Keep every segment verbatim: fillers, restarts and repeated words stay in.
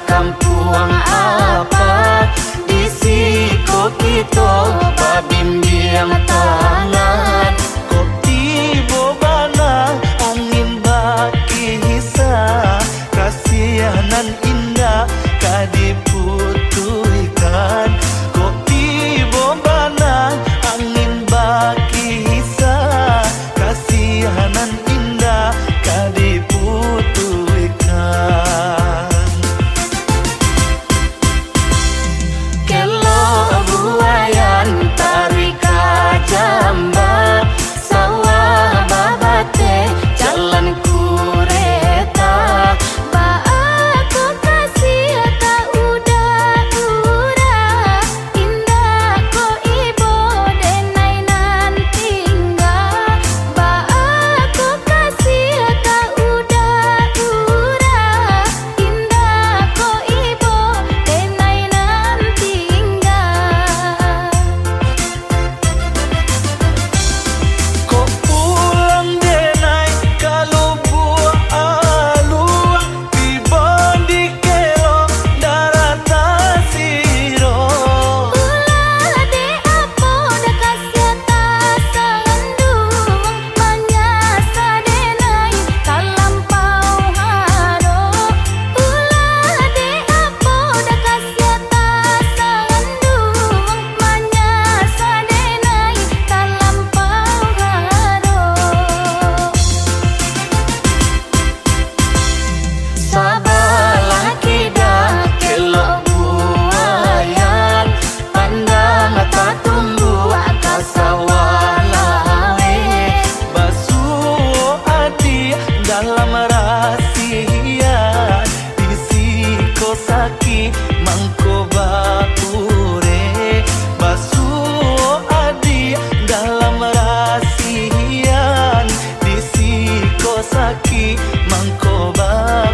Kampuang apa, di siko kito babimbiang tangan. Kok tibo bana angin bakisa, kasih nan indak ka diputuihkan. Kok tibo bana angin bakisa, kasih nan indak ka diputuihkan. Kelok buayan tarik ka jamba, sawah babateh jalan kureta. Baa ko kasih ka uda urang, indak ko ibo denai nan tingga. Baa ko kasih ka uda urang, indak ko ibo denai nan tingga. Kok pulang denai ka Lubuak Aluang, tibo di Kelong darata siro. Ulah dek apo dah kasiah tasaranduang, manyasa denai talampau harok. Ulah dek apo dah kasiah tasaranduang, manyasa denai talampau harok. Sabalah kida Kelok Buayan, pandang tatumbuak ka sawah laweh. Basuo ati dalam rasian, di siko sakik mangko baureh. Basuo ati dalam rasian, di siko sakik mangko baureh.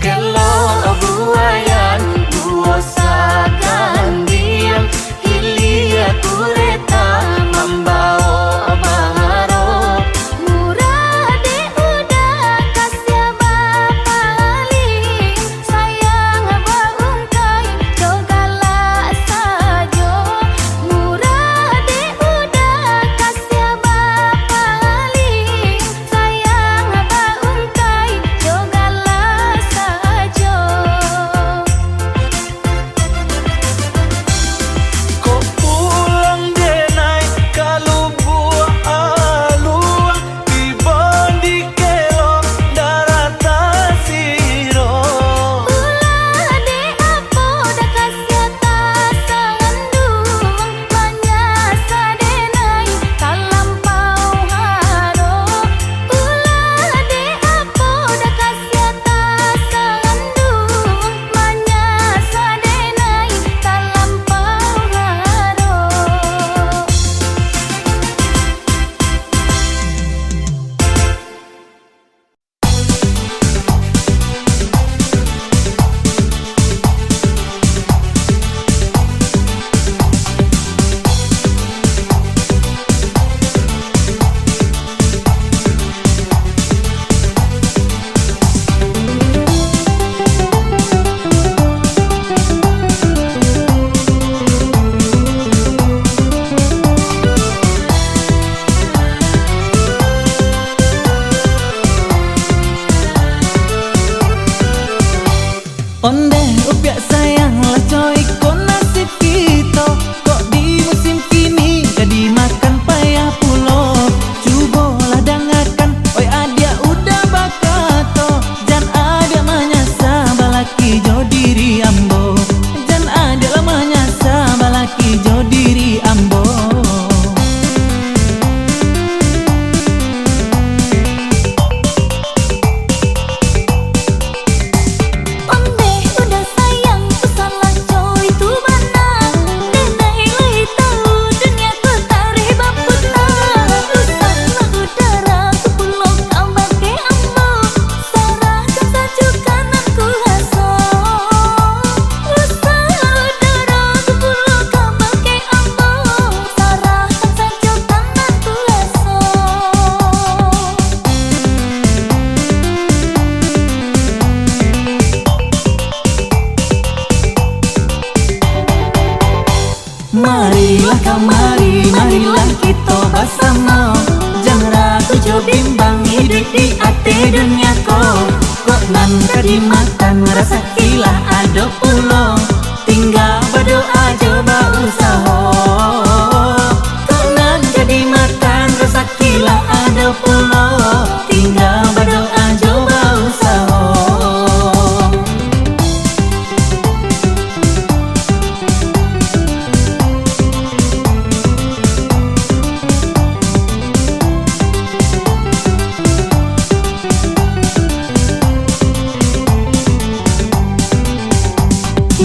Kelok Buayan duo sagandiang, hilia kureta mambaok baro. Murah dek uda kasiah bapaling, sayang baungkai jo galak sajo. Murah dek uda kasiah bapaling, sayang baungkai jo galak sajo. Kok pulang denai ka Lubuak Aluang, tibo di Kelong darata siro. Ulah dek apo dah kasiah tasaranduang, manyasa denai talampau harok. Ulah dek apo dah kasiah tasaranduang, manyasa denai talampau harok. Ondeh upiak sayang, lah co iko nasib kito. Kok di musim kini ka dimakan payah pulo. Cubolah dangakan, oi adiak uda bakato. Jan adiak manyasa, balaki jo diri ambo. Jan adiak lah manyasa, balaki jo diri ambo. Ondeh uda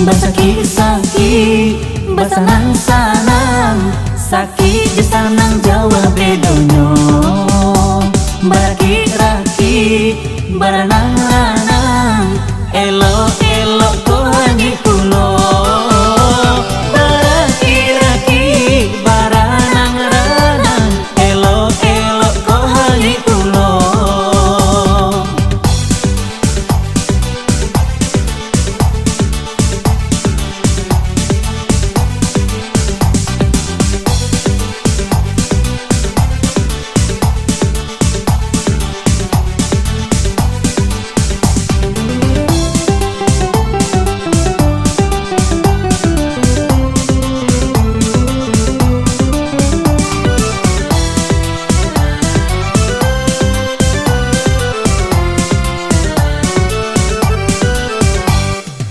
Basakik-sakik, basanang-sanang, sakik jo sanang jauah bedonyo. Barakik-rakik, baranang-ranang, elok-elok ko hanyuik pulo. Barakik-rakik, baranang-ranang, elok-elok ko hanyuik pulo.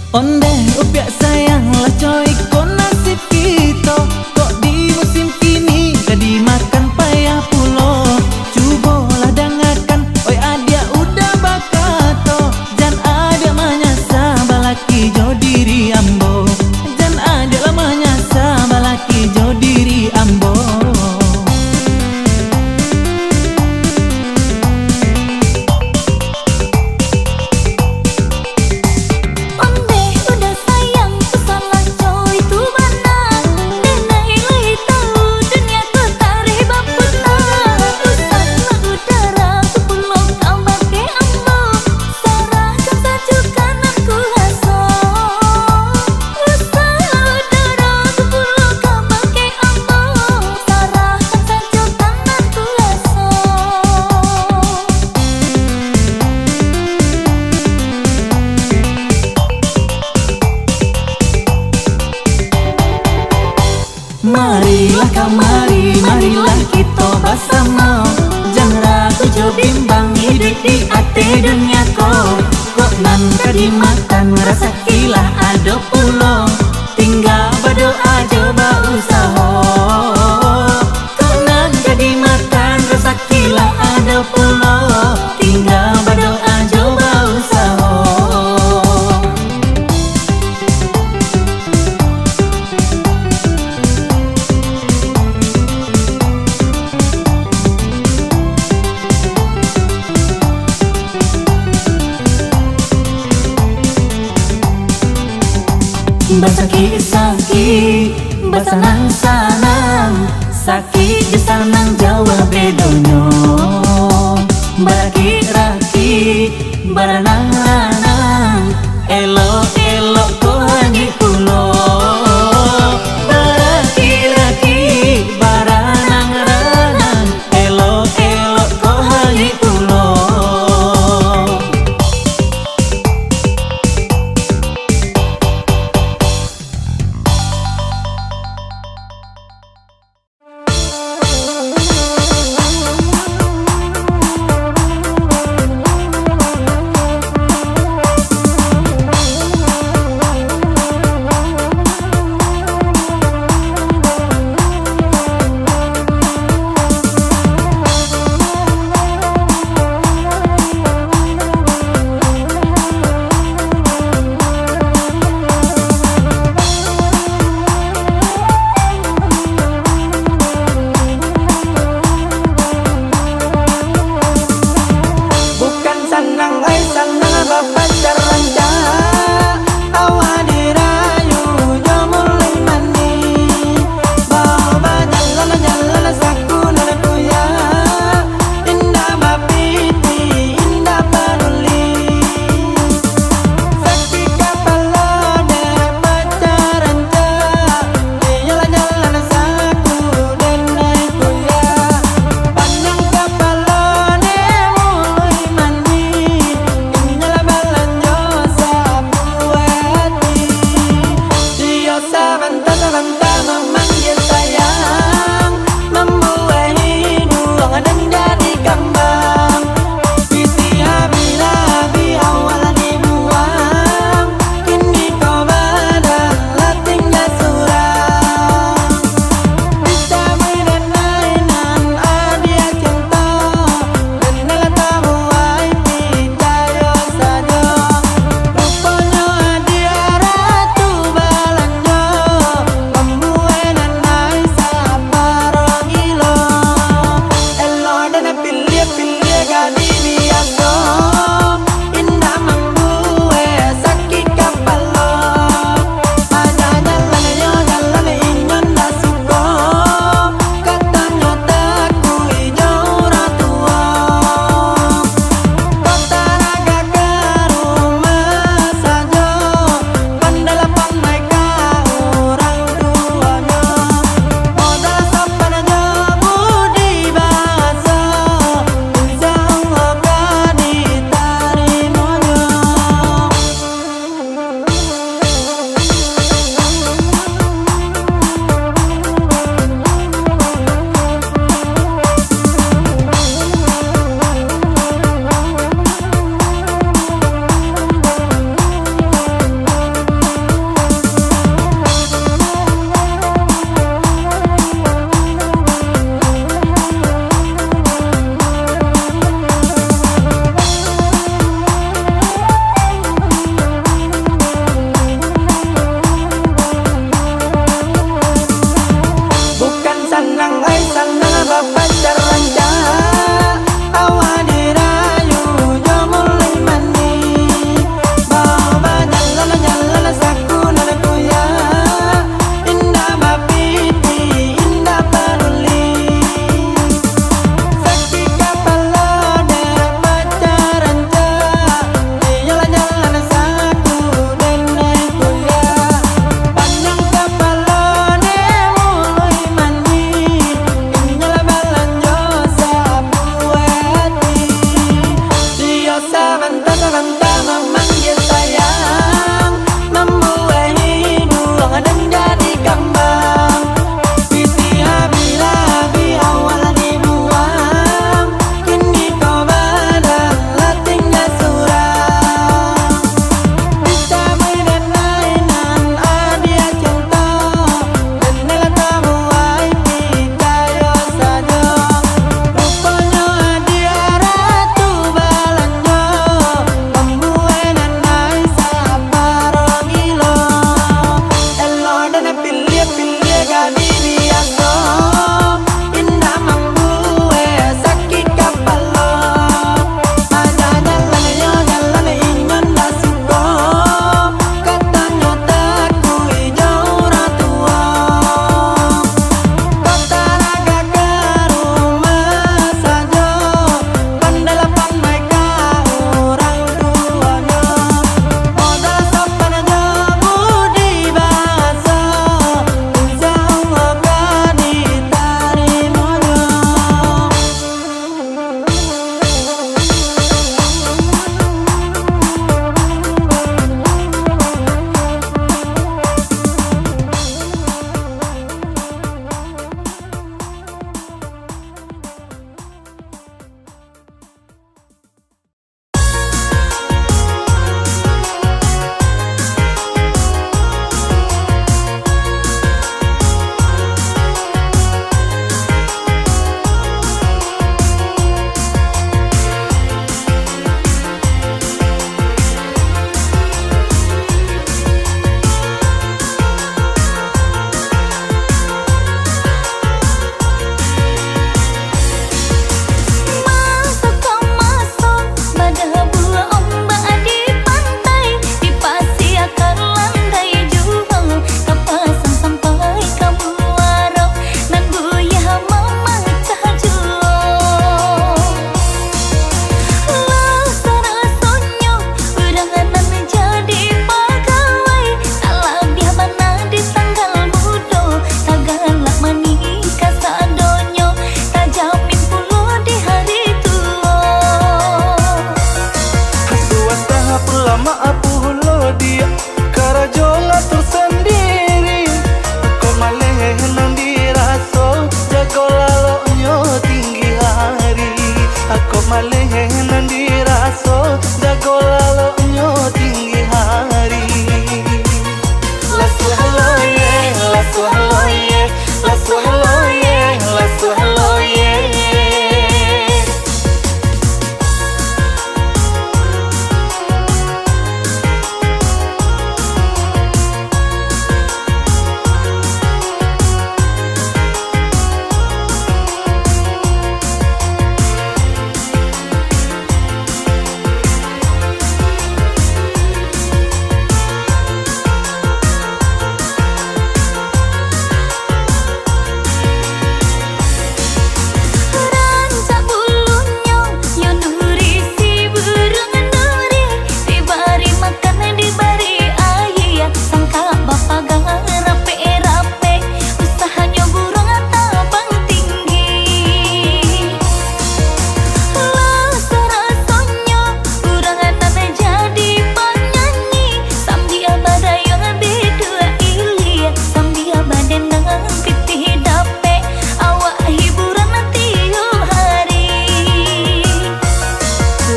Ondeh upiak sayang lah, co iko nasib kito, kok di musim kini ka dimakan payah pulo. Cubolah dangakan, oi adiak uda bakato, jan adiak manyasa balaki jo diri ambo, jan adiak lah manyasa balaki jo diri ambo. Ondeh uda sayang, ku salah, co itu bana. Dek nan lai tau, dunia ko tareh baputa. Usahlah uda ragu pulo kabake ambo, sarahkan sajo ka nan kuwaso. Usahlah uda ragu pulo kabake ambo, sarahkan sajo ka nan kuwaso. Marilah kamari, marilah kito basamo. Jan ragu jo bimbang iduik di ateh dunia ko. Kok nan ka dimakan, rasaki lah ado pulo. Tingga badoa jo bausaho. Kok nan ka dimakan, rasaki lah ado pulo. Tingga badoa jo bausaho. Basakik-sakik, basanang-sanang, sakik jo sanang jauah bedonyo. Barakik-rakik, baranang-ranang, elok-elok ko hanyuik pulo. Barakik-rakik, baranang-ranang, elok-elok ko hanyuik pulo.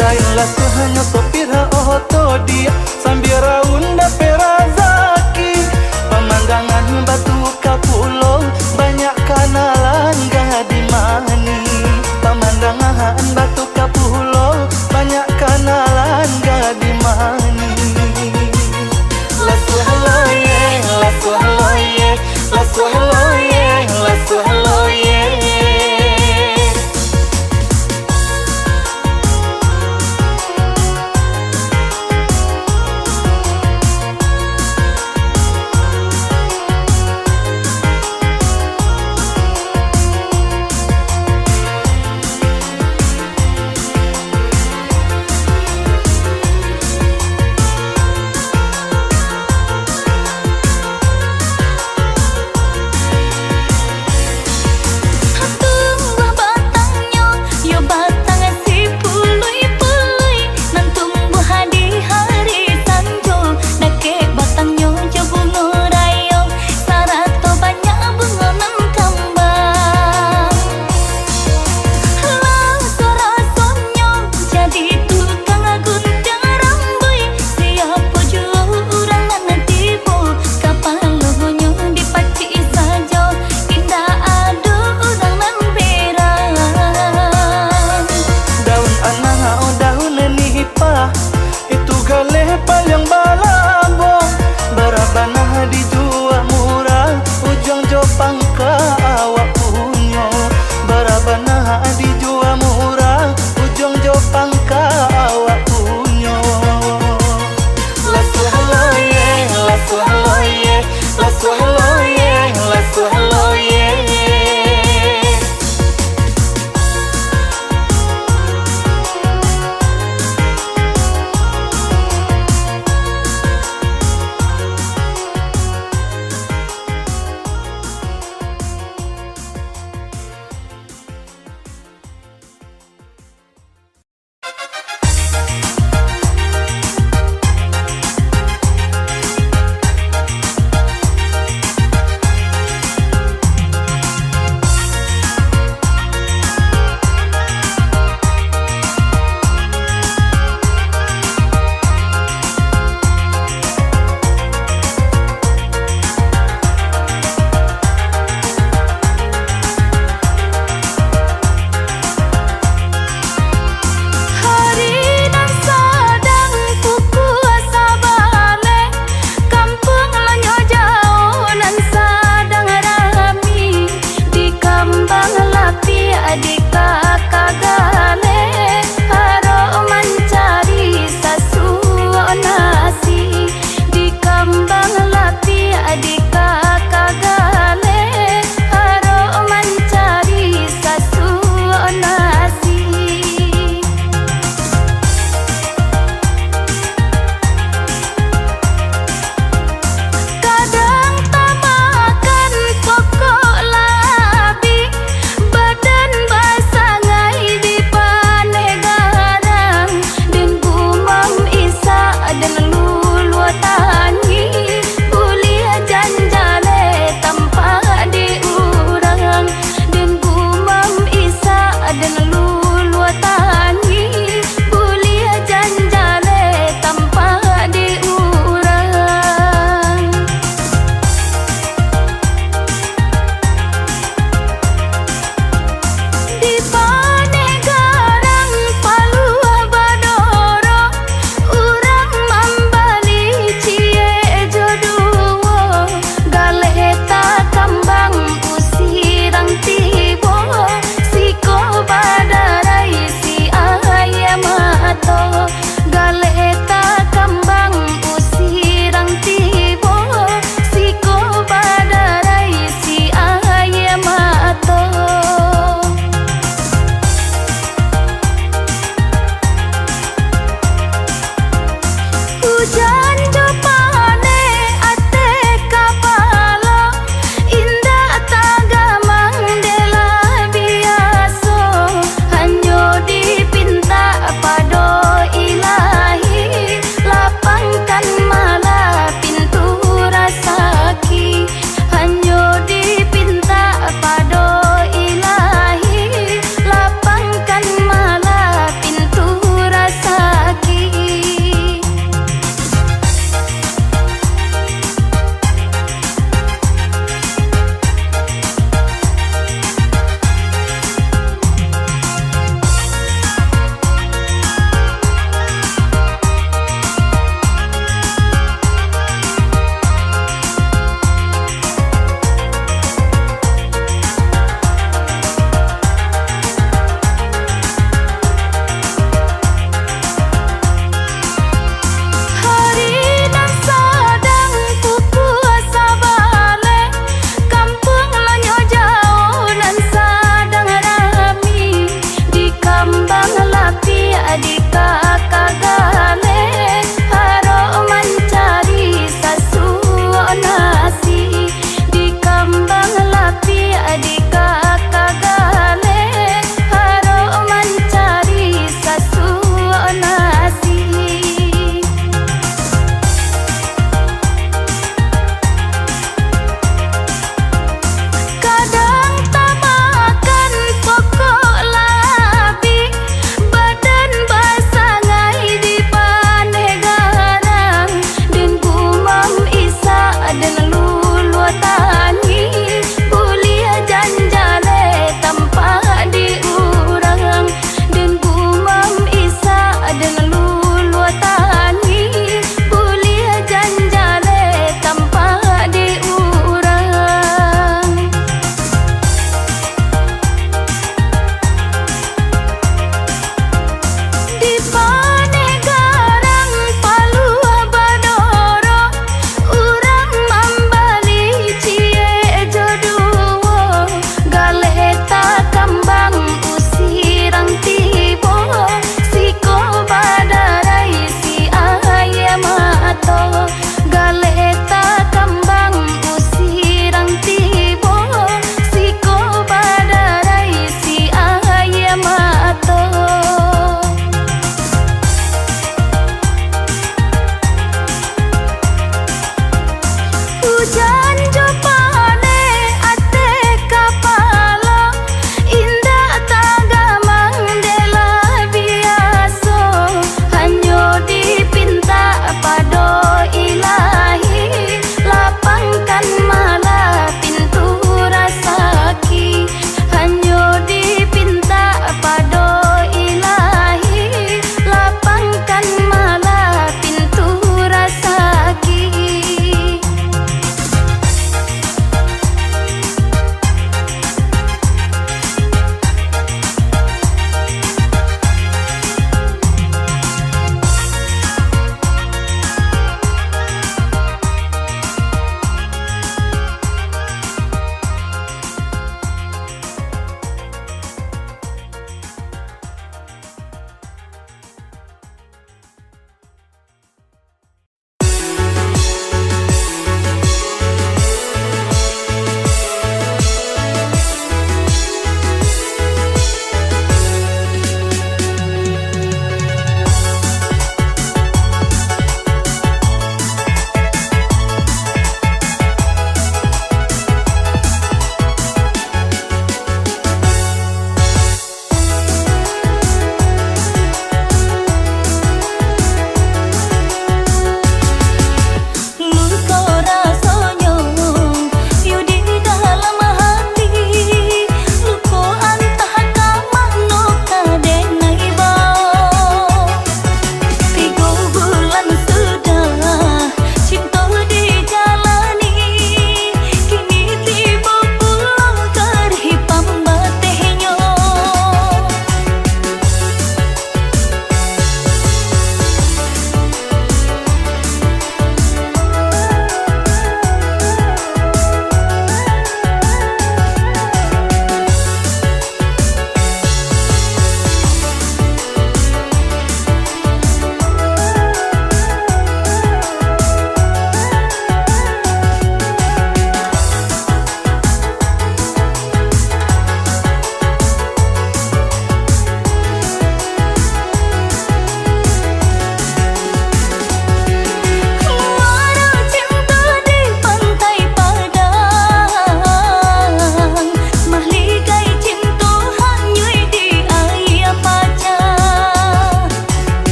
Lain lasuahnyo sopir oto dia, sambia raun dapek razaki. Pamandangan batu ka pulo, banyak kanalan gadih manih. Pamandangan batu ka pulo, banyak kanalan gadih manih. Lasuah lo ye, lasuah lo ye, lasuah lo ye, lasuah lo ye. Tumbuah batangnyo, yo batang sipuluih-puluih, nan tumbuah di hari sanjo, dakek batangnyo jo bungo rayo, sarato banyak bungo nan kambang. Lah suaro sonyo jadi tukang guntiang rambuik, siapo juo urang nan tibo, kapalonyo dipacik sajo, indak ado urang nan beran. Daun anah, daun nipah, itu galeh paliang balabo. Bara bana dijua murah, ujuang jo pangka awak punyo. Bara bana dijua murah, ujuang jo pangka awak punyo. Lasuah lo ye, lasuah lo ye, lasuah lo ye, lasuah lo ye.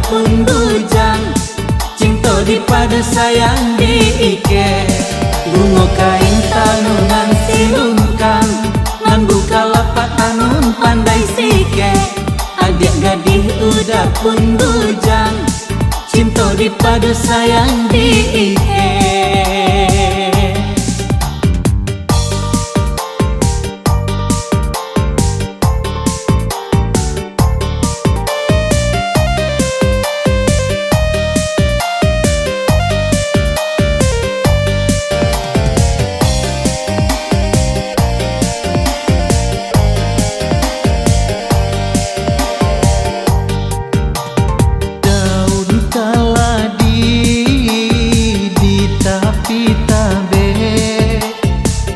pun bujang, cinto dipado sayang diikek. Bungo kain tanunan silungkang, nan bukalapak tanun pandai sikek. Adiak gadih uda pun bujang, cinto dipado sayang diikek. Daun kaladi di tapi tabek,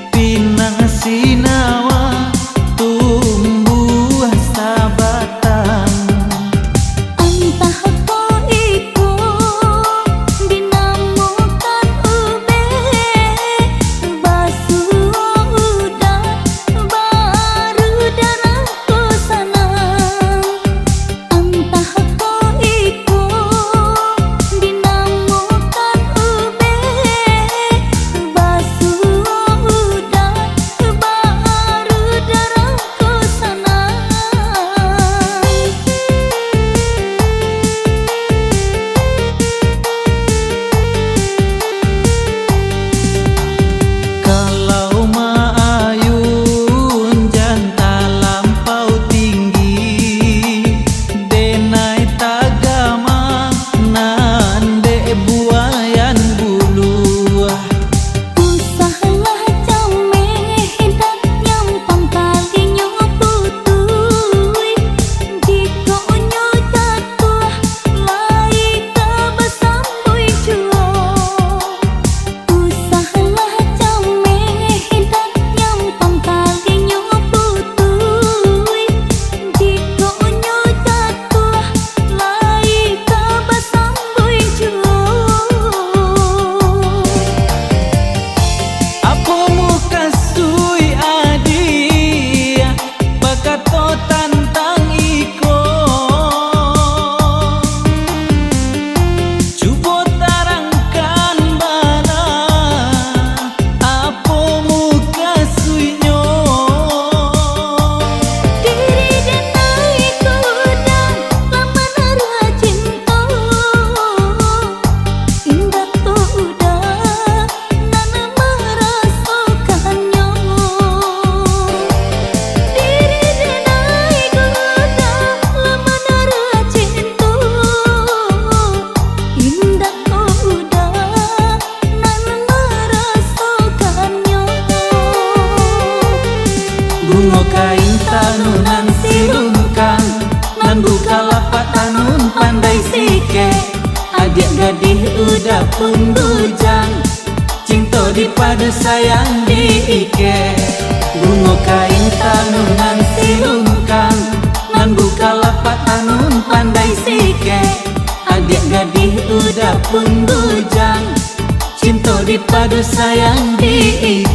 pinang sinawa tumbuah sabatang. Antah ko iko dinamokan ubek, basuo uda baru darah ko sanang. Antah ko iko dinamokan ubek, basuo uda baru darah ko sanang. Kalau maayun jan talampau tinggi, denai tagama nan dek buayan buluah. Usahlah cameh, indak nyampang talinyo putuih, jikok nyo jatuah, lai ka basambuih juo. Usahlah cameh, indak nyampang talinyo putuih, jikok nyo jatuah, lai ka basambuih juo. Apo mukasuik adiak bakato tantang iko? Cubo tarangkan bana, apo mukasuiknyo? Diri denai kuda lah manaruah cinto, indak ko uda nan marasokannyo. Diri denai kuda lah manaruah cinto, indak ko uda nan marasokannyo. Bungo kain tanunan silungkang, nan bukalapak tanun pandai sikek. Adiak gadih uda pun bujang, cinto dipadu sayang diikek. Bungo kain tanunan silungkang, nan bukalapak tanun pandai sikek. Adiak gadih uda pun bujang, cinto dipadu sayang diikek.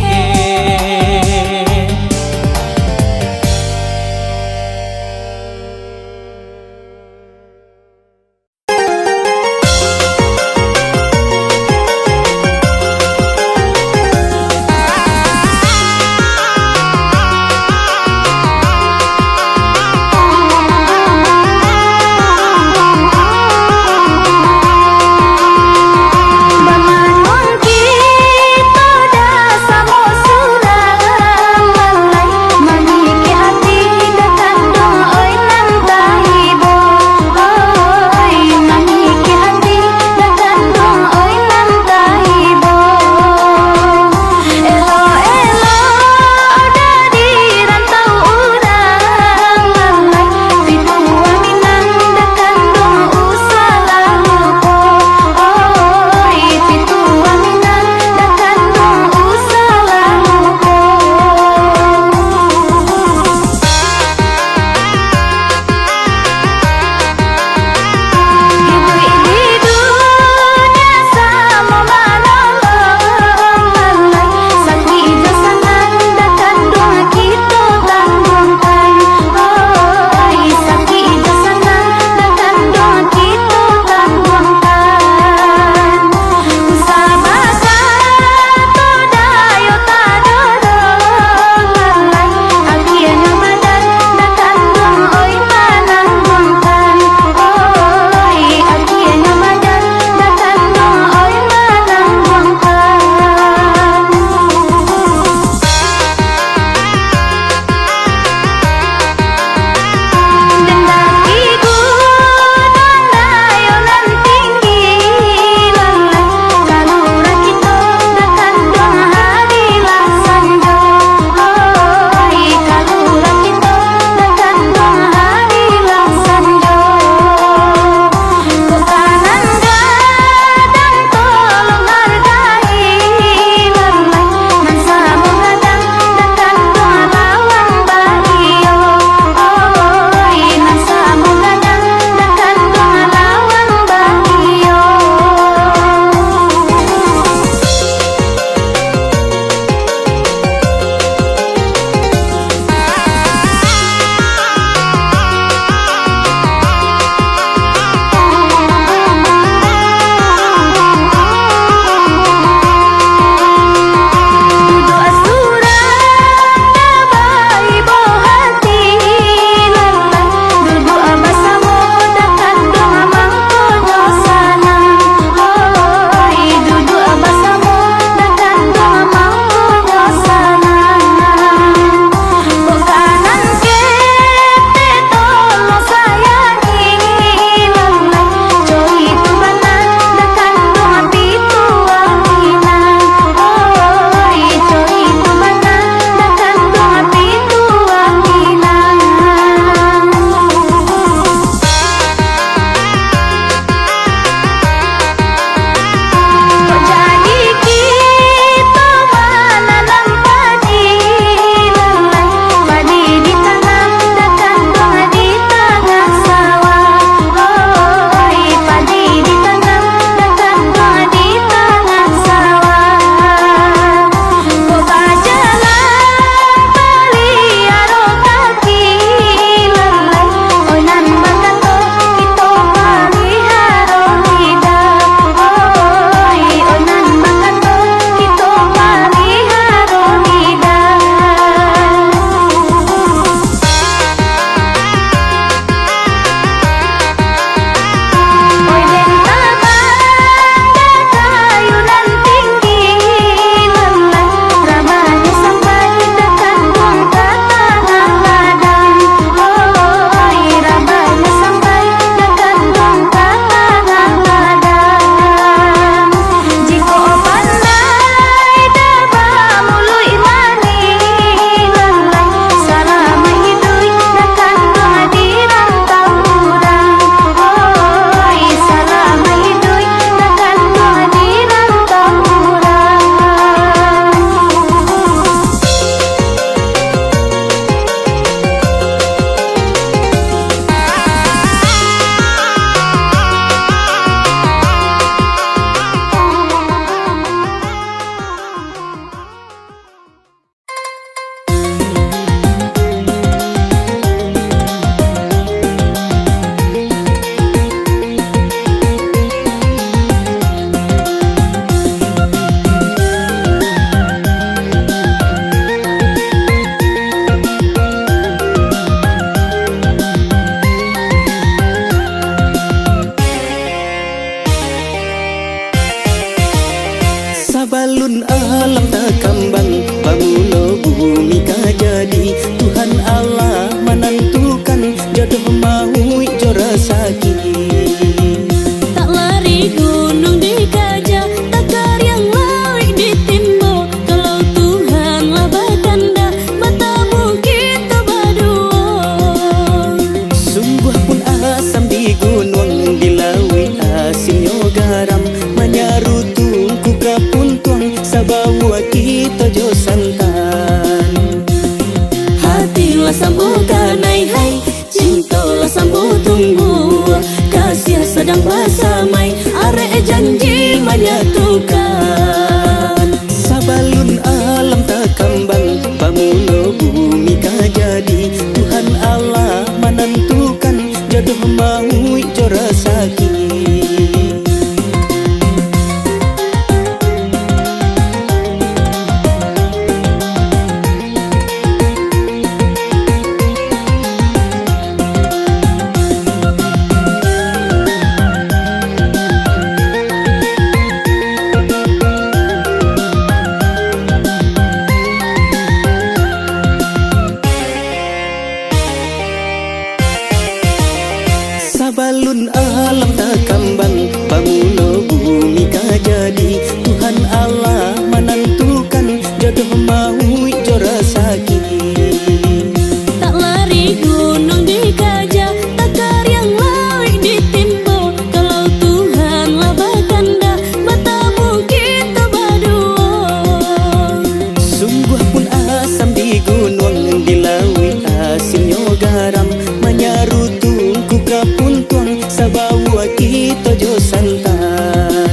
Buah pun asam di gunuang, di lauik asinnyo garam, manyarutung ku ka puntuang, sabaua kito jo santan.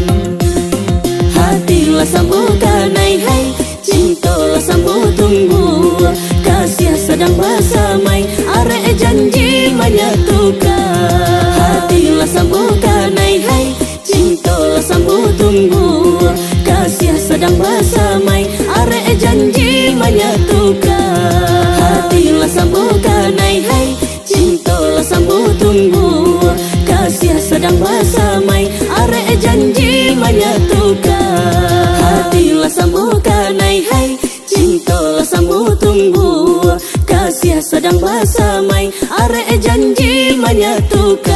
Hati lah sambukan ai hai, cinto lah sambuang tumbuah, kasiah sadang basamai, arek janji manyatukan. Hati lah sambukan ai hai, cinto lah sambuang tumbuah, kasiah sadang basamai, arek janji manyatukan. Hati lah sambukan ai hai, cinto lah sambuang tumbuah, kasiah sadang basamai, arek janji manyatukan. Hati lah sambukan ai hai, cinto lah sambuang tumbuah, kasiah sadang basamai, arek janji manyatukan.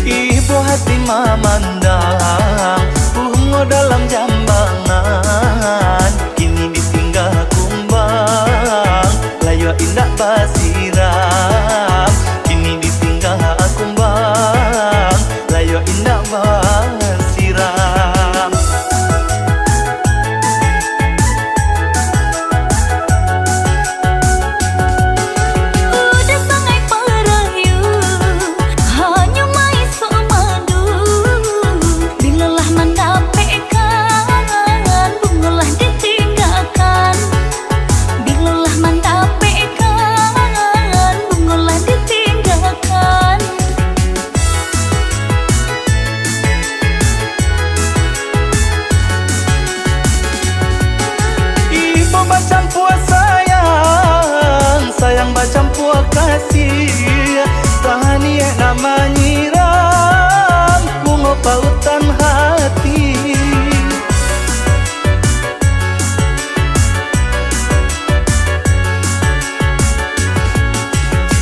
Ibo hati mamandang, bungo dalam jambangan, kini ditingga kumbang, layua indak basiram. Kini ditingga kumbang, layua indak basiram. Udah sangai parayu, hanyo maisok madu. Bilo lah mandapekkan, bungo lah ditinggakan. Bilo lah mandapekkan, bungo lah ditinggakan. Ibo bacampua sayang, sayang bacampua kasih, taniek nan manyiram bungo pautan hati.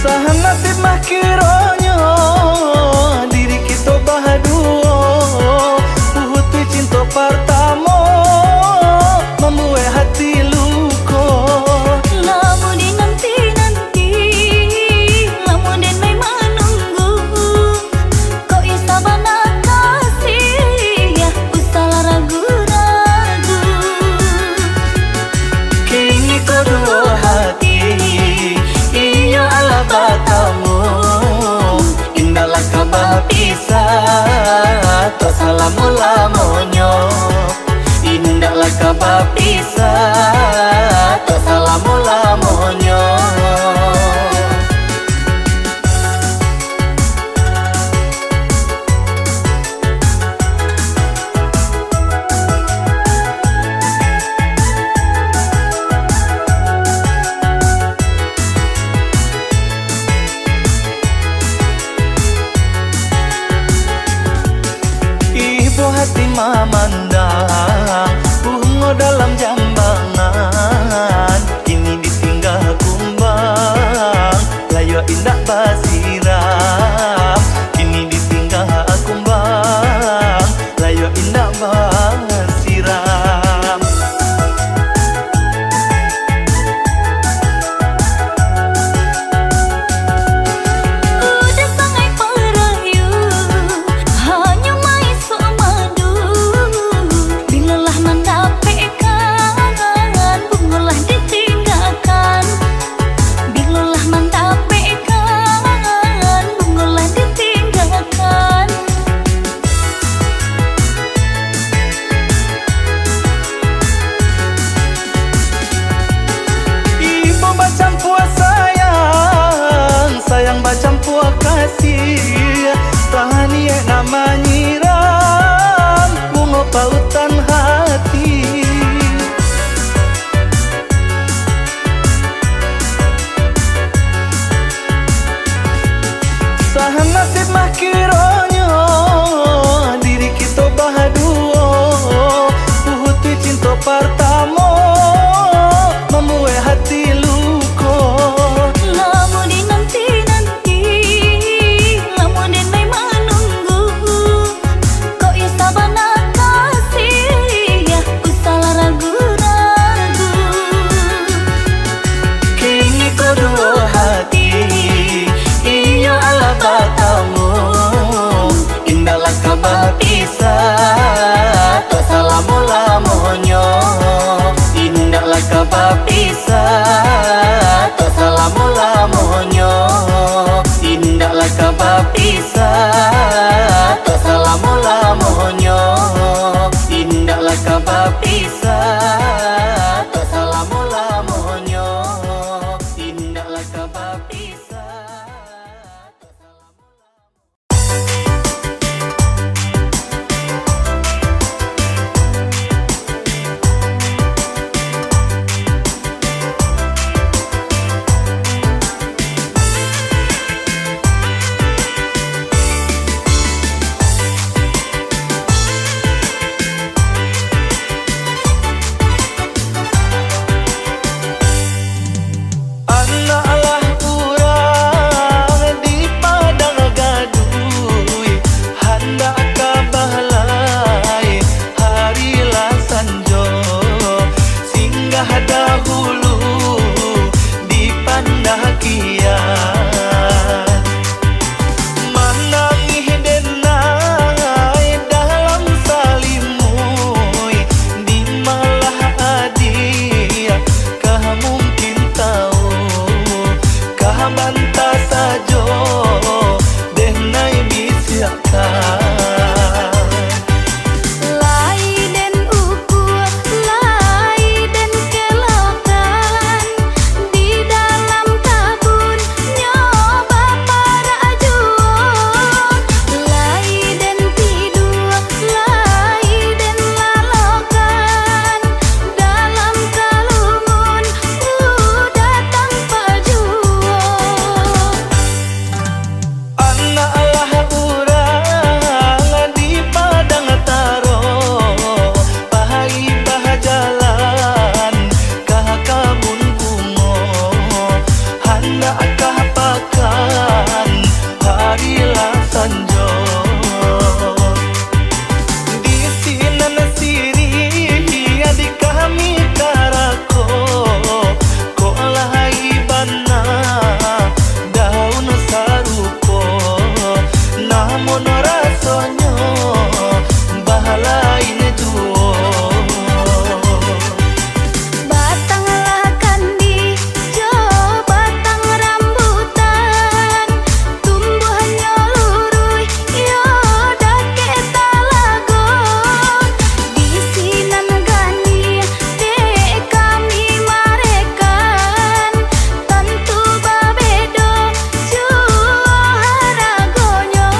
Sahan nasib mah kironyo, diri kito baduo, putuih cinto partamo, mambuek hati luko. Lamo den nanti-nanti, lamo den lai manunggu. Kok iyo sabana kasih, usahlah ragu-ragu. Kini ko duo hati, iyo alah batamu. Indaklah ka bapisah, tok salamo-lamonyo. Indaklah ka bapisah, tok salamo-lamonyo. Ibo hati mamandang, bungo dalam jambangan, kini ditingga kumbang, layua indak basiram. Kini ditingga kumbang, layua indak basiram. Udah sangai parayu, hanyo maisok madu. rasonyo balain juo. Batang lah kandi jo batang rambutan, tumbuahnyo luruih iyo dakek talago. Di sinan gani dek kami marekan, tantu babedo juo haragonyo.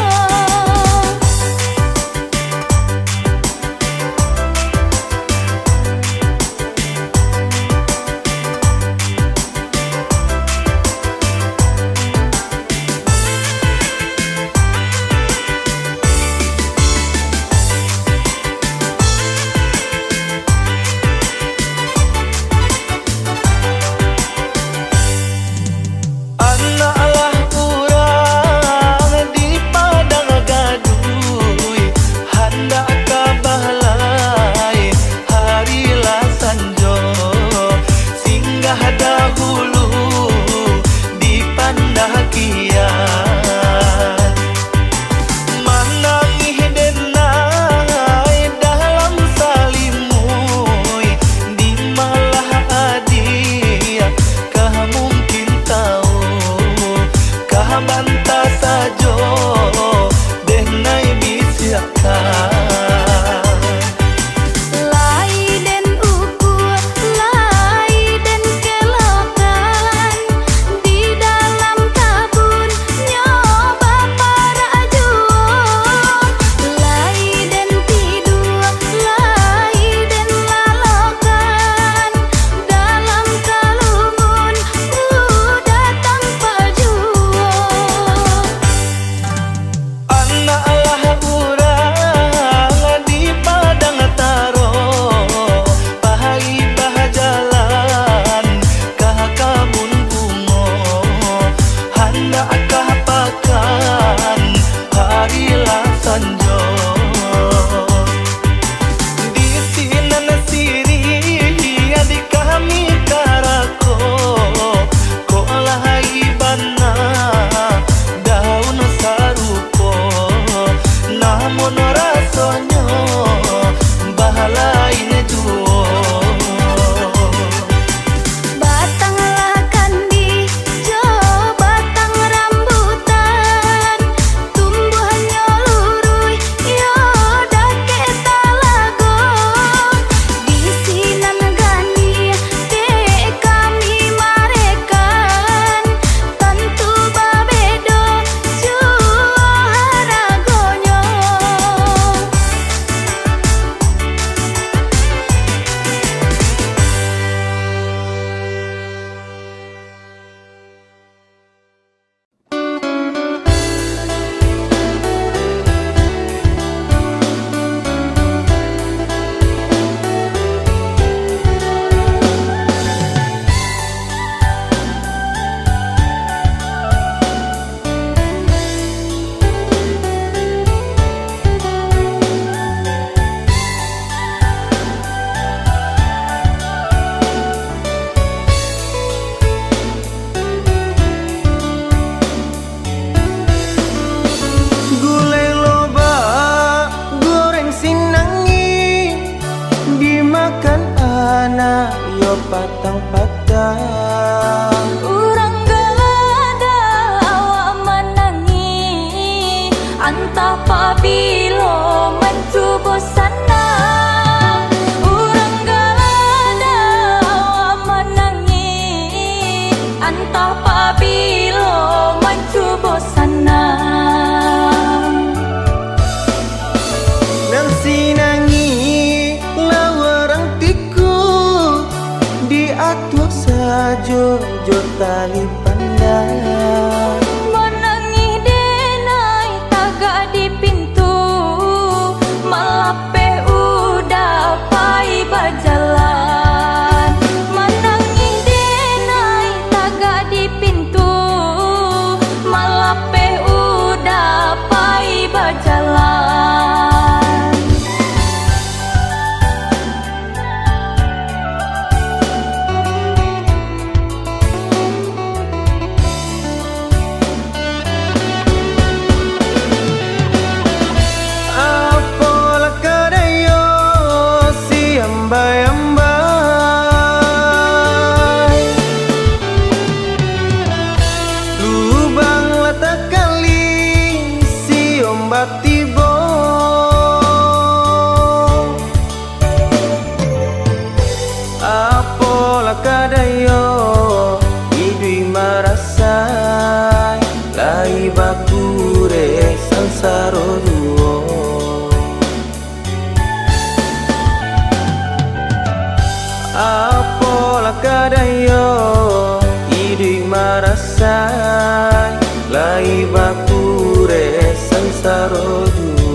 Anak lah urang di Padang Gaduih, handak ka balai hari lah sanjo, singgah dahulu di Pandakian. Manangih denai dalam salimuik, di malah adiak kah mungkin tahu, kah banta sajo denai bisiakan. Lai den ukua, lai den kelokan, di dalam kabun nyo baparak juo. Lai den tidua, lai den lalokan, dalam kalumun budak tampak juo. Anak lah urang di Padang Taro, pai bajalan ka kabun bungo, handak ka pakan hari lah sanjo. Di sinan siriah di kami karako, kok lahai bana daun sarupo, namun rasonyo balain juo. Batang lah kandi jo batang rambutan, tumbuahnyo luruih iyo dakek talago. Di sinan gani dek kami marekan, tantu babedo juo haragonyo. Gulai lobak, goreng sinangi, dimakan anak yo patang-patang. Urang gadang awak manangih, antah pabilo mancubo sanang. Urang gadang awak manangih, antah pabilo mancubo sanang. Nan sinangi lah urang tiku, diatuah sajo jo tali pandang. Manangih denai tagak di pintu, malapeh udah pai bajalan. Manangih denai tagak di pintu, malapeh udah pai bajalan.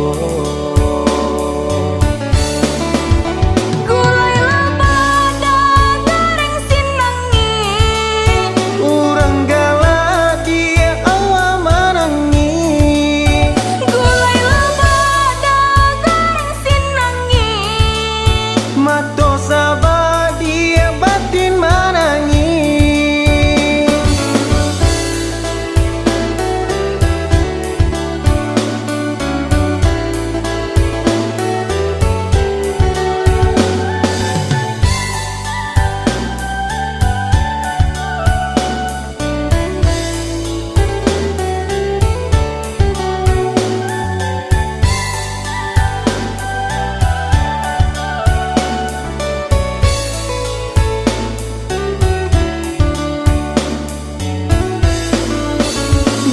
Gulai lobak dek goreng sinangi. Urang galak dek awak manangih. Gulai lobak dek goreng sinangi. Mato sabak dek batin manangih.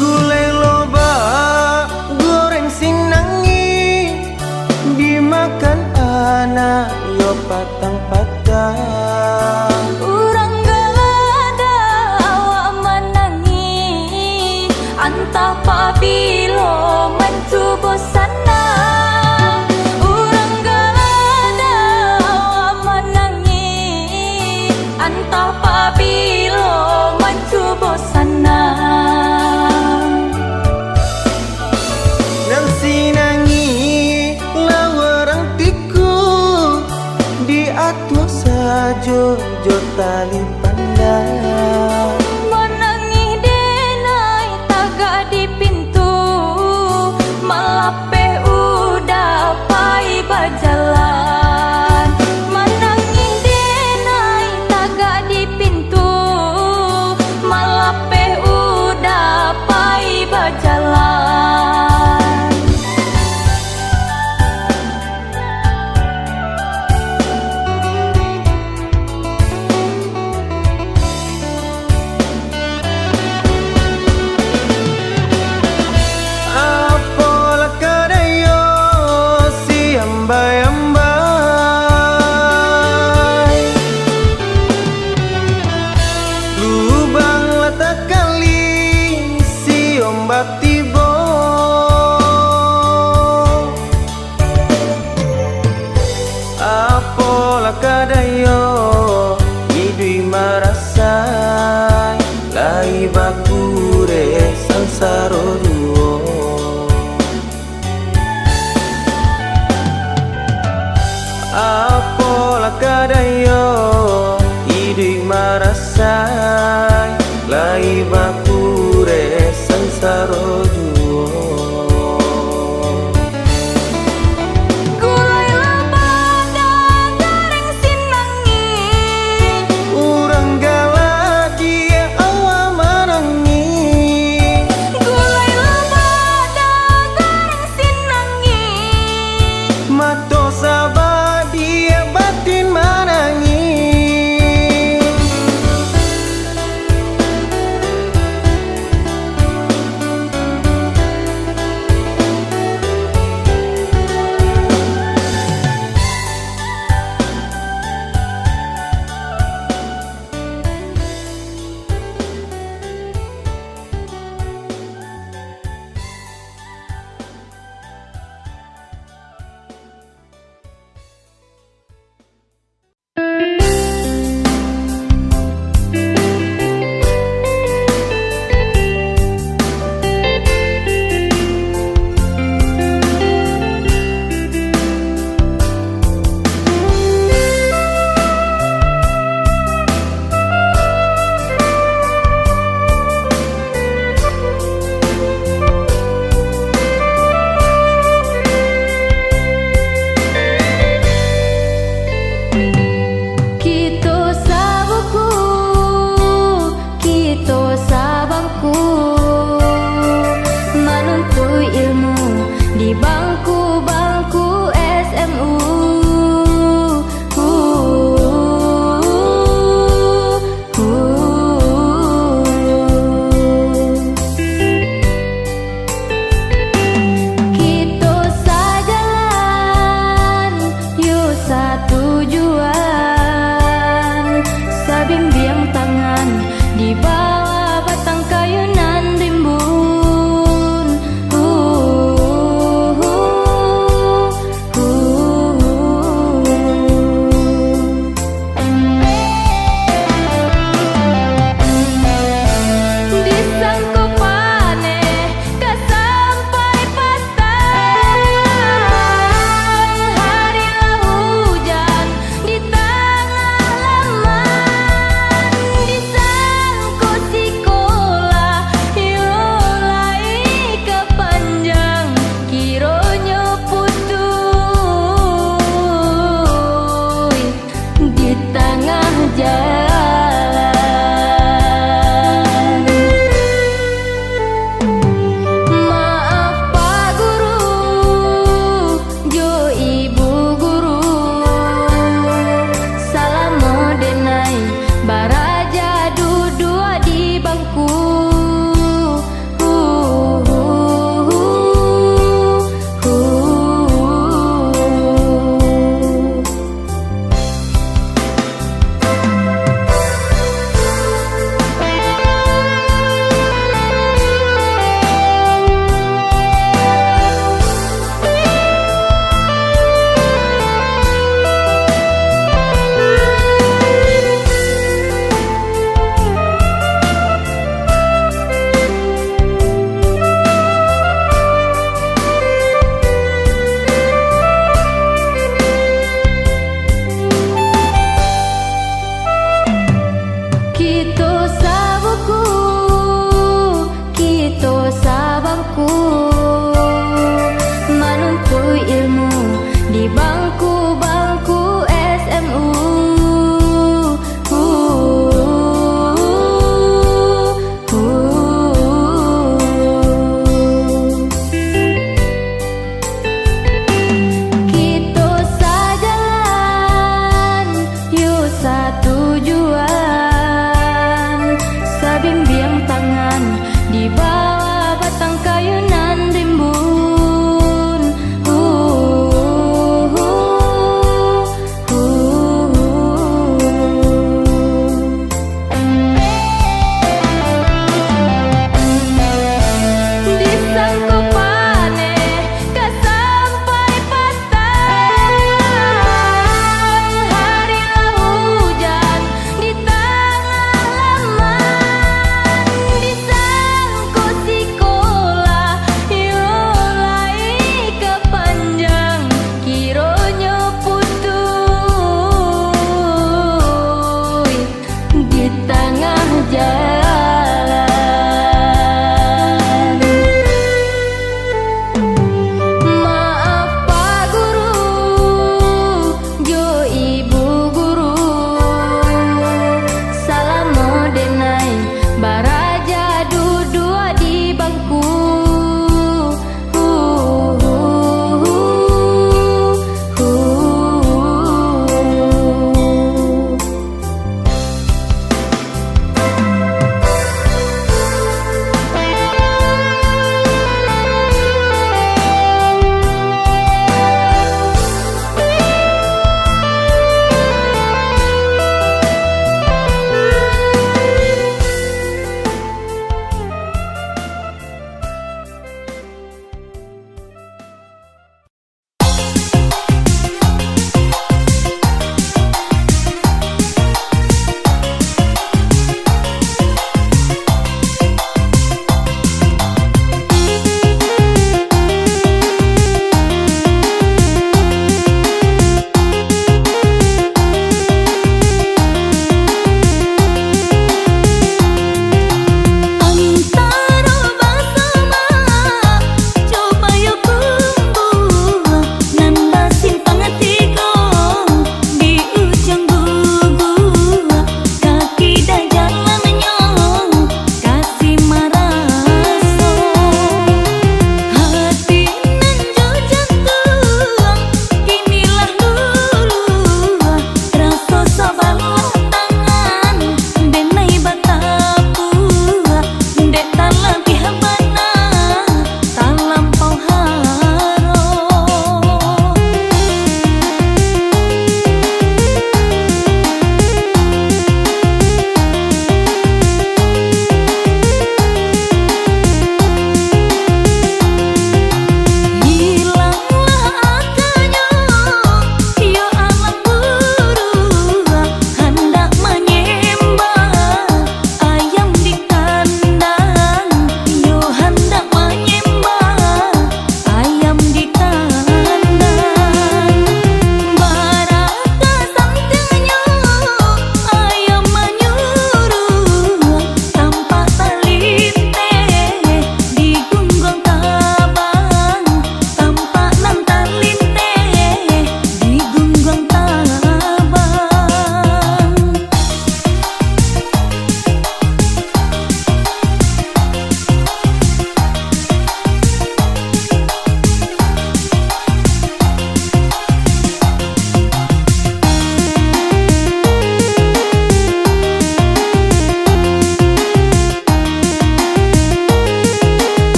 Gulai lobak goreng sinangi, dimakan anak yo patang-patang. Urang galak dek awak manangih, antah pabilo mancubo sanang. Urang galak dek awak manangih, antah pabilo mancubo sanang. Nan sinangi lah urang tikuk di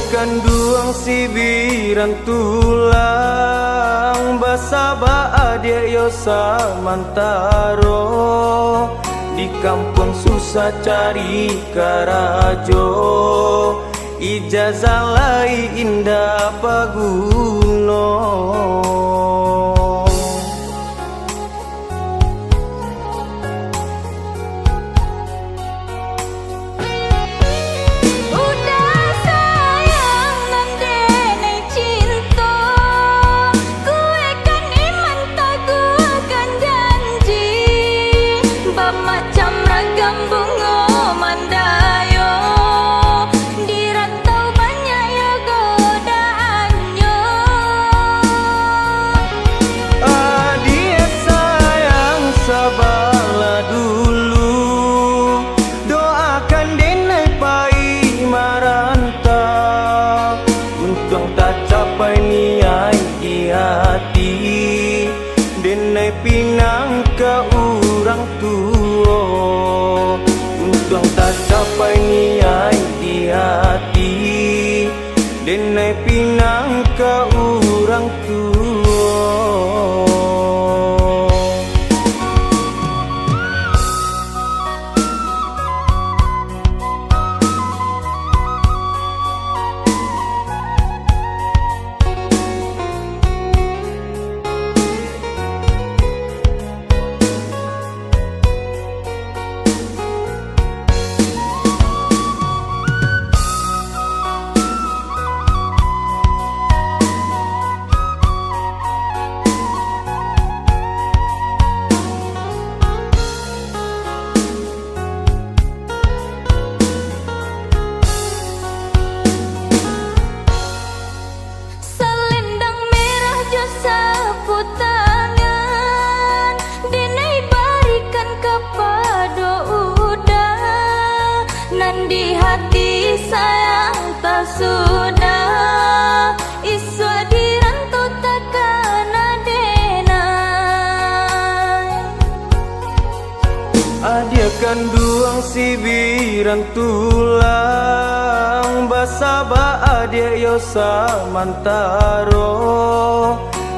Kanduang sibiran tulang, basaba adiak yo samantaro. Di kampuang susah cari karajo, ijazah lai indak paguno. Udah sayang nan denai cinto, kuekkan iman, taguahkan janji, bamacam ragam bungo mandayo, di rantau banyak yo godaannyo. Adiak sayang, sabalah dulu, doakan denai pai marantau, untuang tacapai niaik di ati. Denai pinang ka urang tuo, untuang tacapai niaik di ati. Denai pinang ka urang tuo. Salendang merah jo sapu tangan, denai barikan kapado uda. Nan di hati sayang tasudah, isuak di rantau takana denai. Adiak kanduang sibiran tulang, basaba adiak yo samantaro.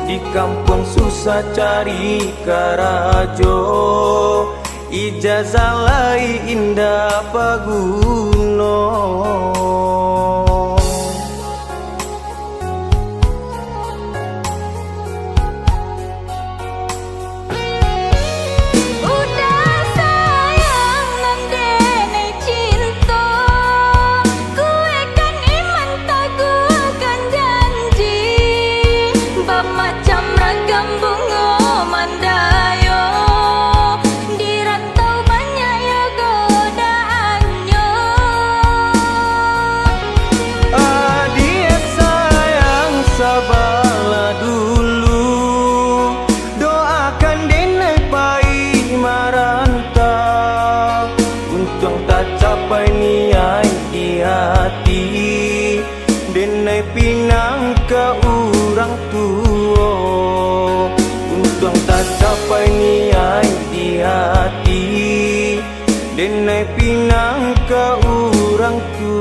Di kampuang susah cari karajo, ijazah lai indak paguno. Udah sayang nan denai cinto, kuekkan iman, taguahkan janji, bamacam ragam bungo mandayo, di rantau banyak yo godaannyo. Adiak sayang, sabalah dulu, doakan denai pai marantau, untuang tacapai niaik di ati. Denai pinang ka urang tuo, untuang tacapai niaik di ati. Denai pinang ka urang tuo.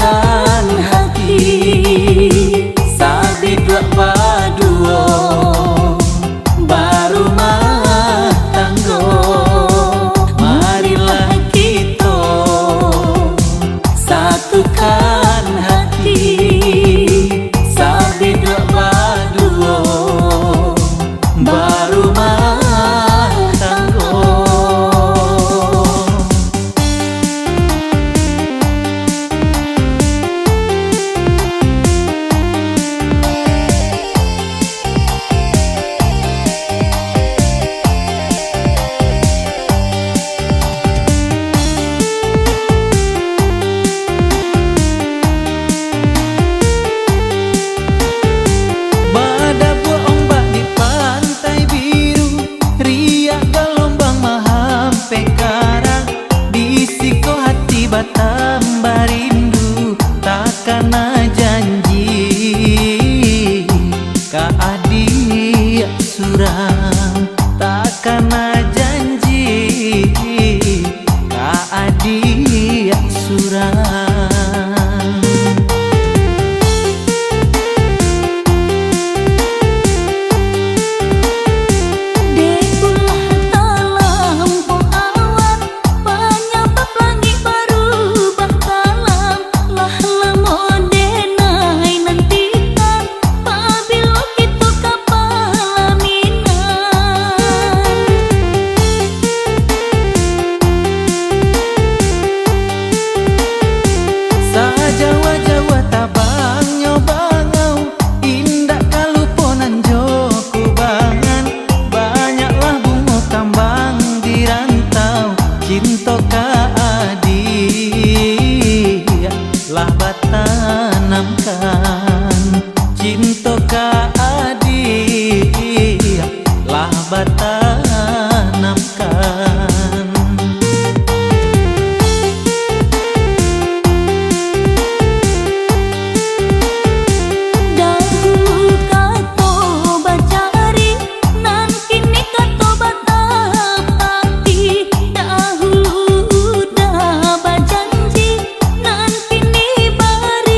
Satukan hati, sabiduak baduo, barumah tanggo. Marilah kito satukan hati, sabiduak baduo, barumah tanggo. Badabuak ombak di pantai biru, riak galombang mahampek karang, di siko hati batambah rindu, takana janji ka adiak surang, takana janji ka adiak surang. Dek ulah talampau awan, panyabab langik barubah kalam, lah lamo denai nantikan, pabilo kito ka palaminan. Sajauah-jauah tabangnyo bangau, indak ka lupo nan jo kubangan. Banyaklah bungo kambang di rantau, cinto ka adiak lah batanamkan. Cinto ka adiak lah batanamkan. Dahulu kato bacari, nan kini kato batapati. Dahulu udah bajanji, nan kini bari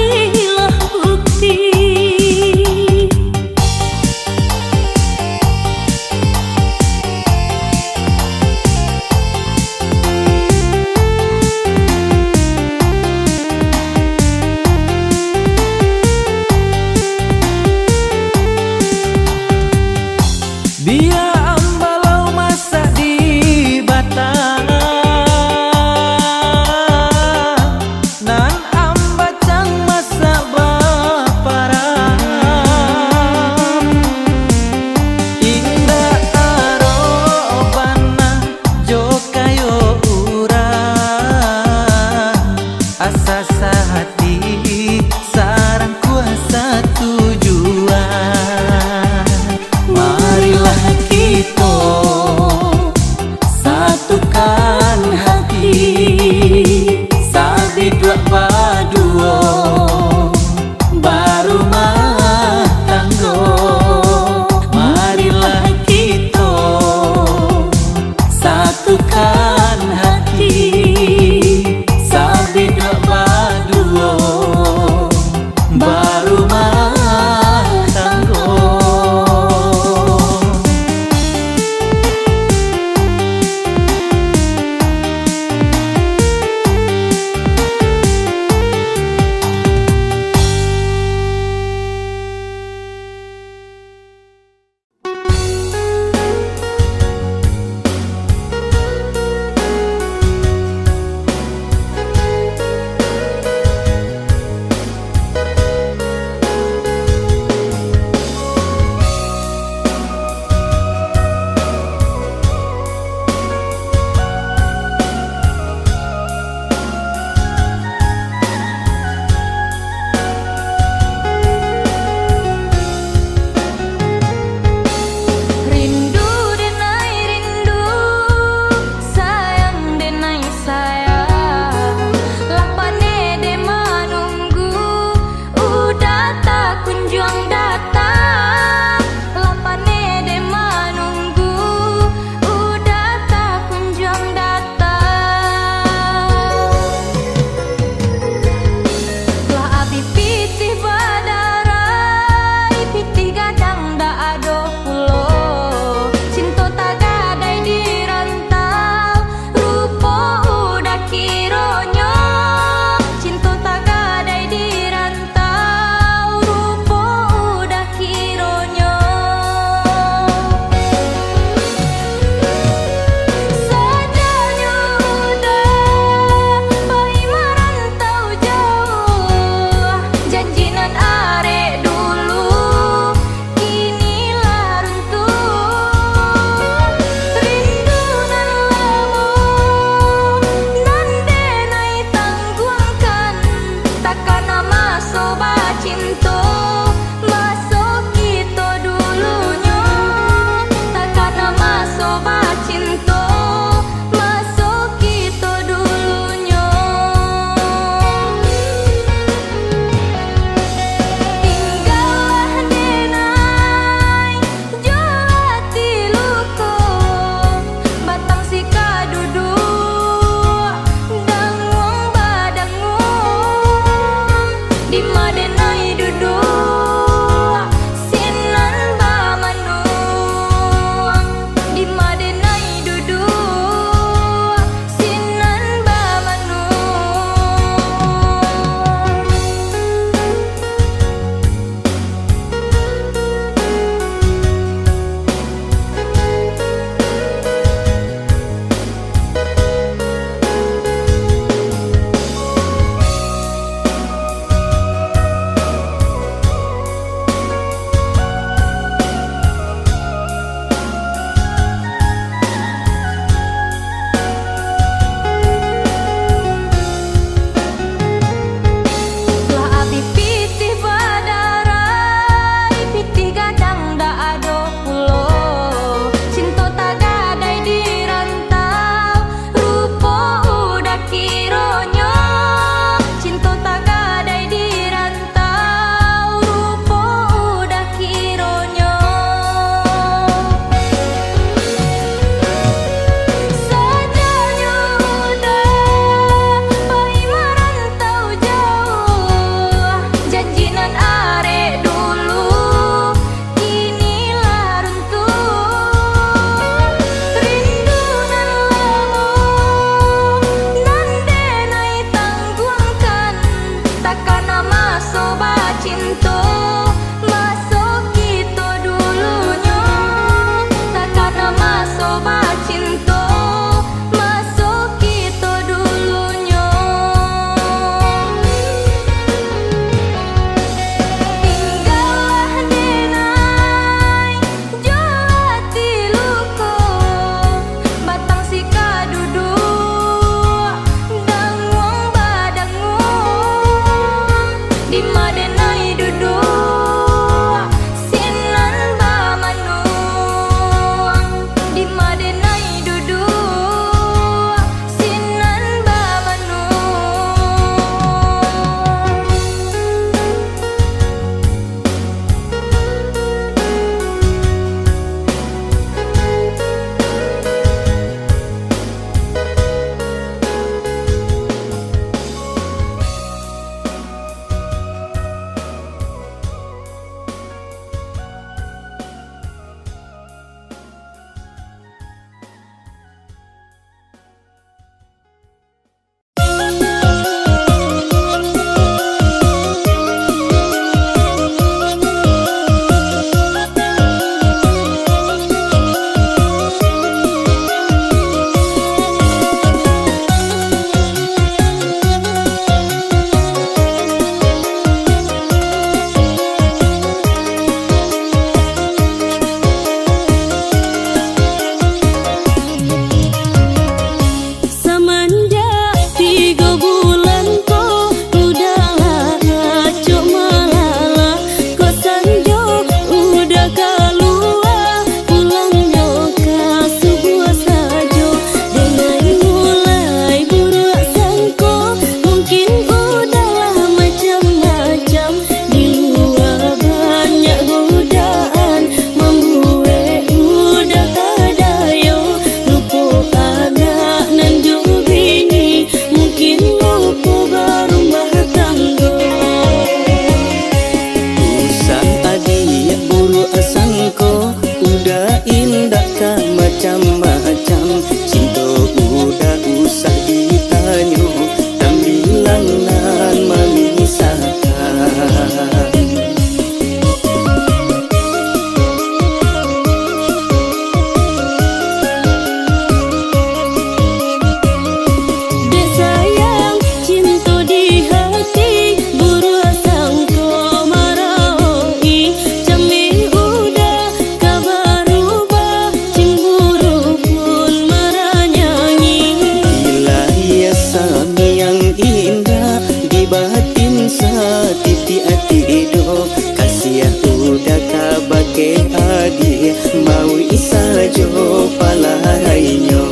Satitiak ati do, kasiah uda ka bakeh adiak, mauik sajo palarainyo.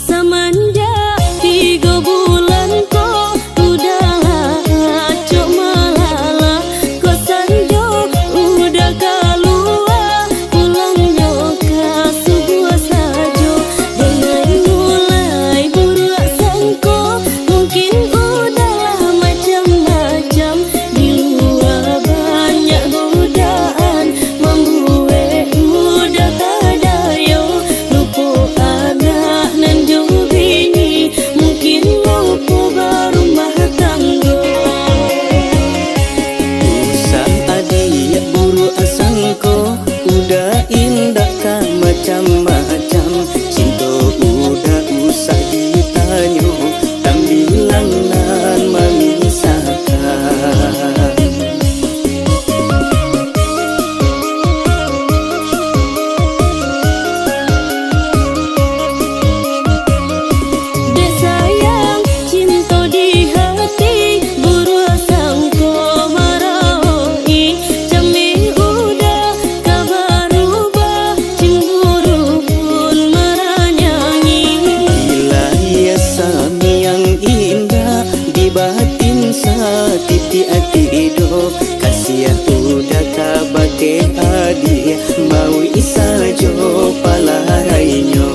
Samanjak tigo bulan ko, uda lah acok malalah. Ko sanjo uda kalua, pulangnyo ka subuah sajo. Jangan mulai buruak sangko, mungkin uda lah macam-macam. Di lua banyak godaan, mambuek uda tadayo. Lupo anak nan jo bini, mungkin lupo barumah tanggo. Usah adiak buruak sangko, uda indak ka macam-macam. Cinto uda usah ditanyo, tambilang nan mamisahkan. Dek sayang cinto di hati, buruak sangko maraoi, cameh uda ka barubah, cimburu pun maranyanyi. Bilah ia samiang indak, di batin satitiak ati do, kasiah uda ka bakeh adiak, mauik sajo palarainyo.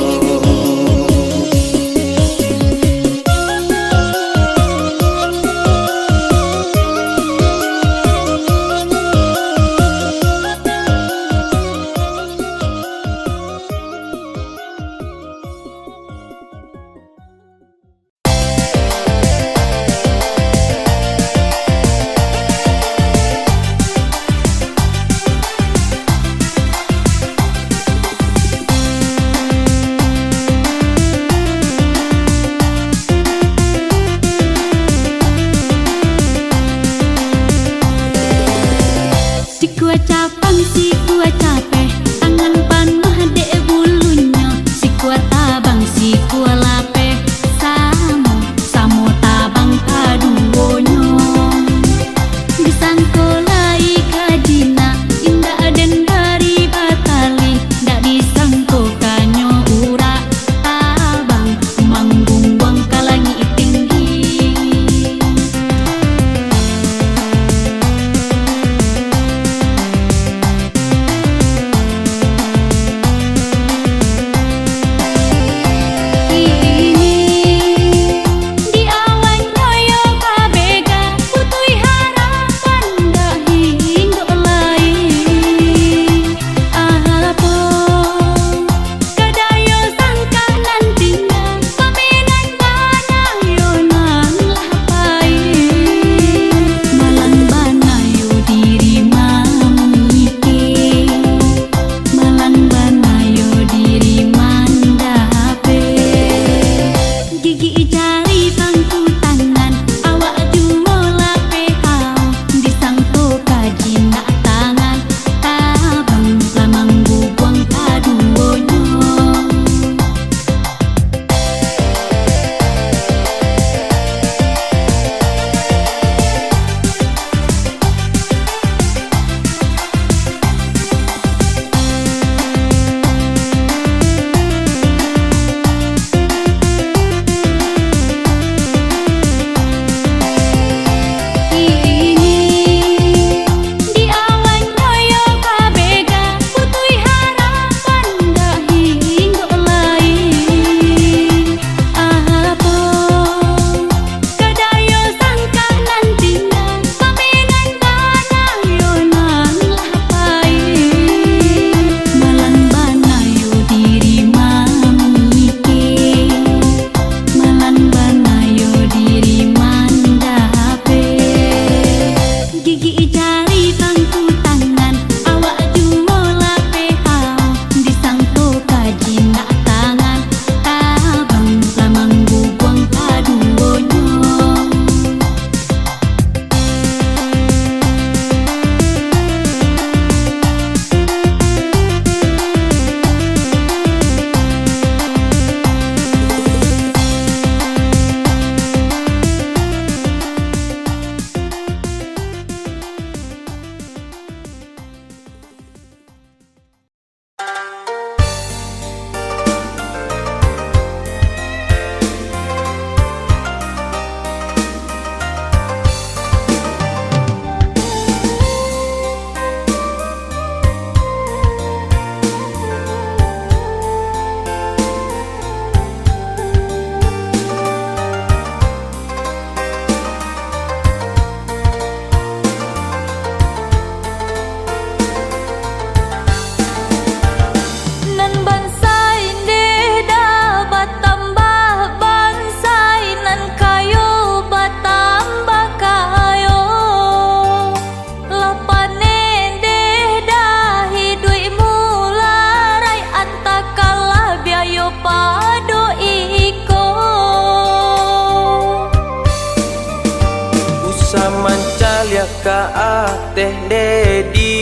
Caliak ka ateh, Dedi,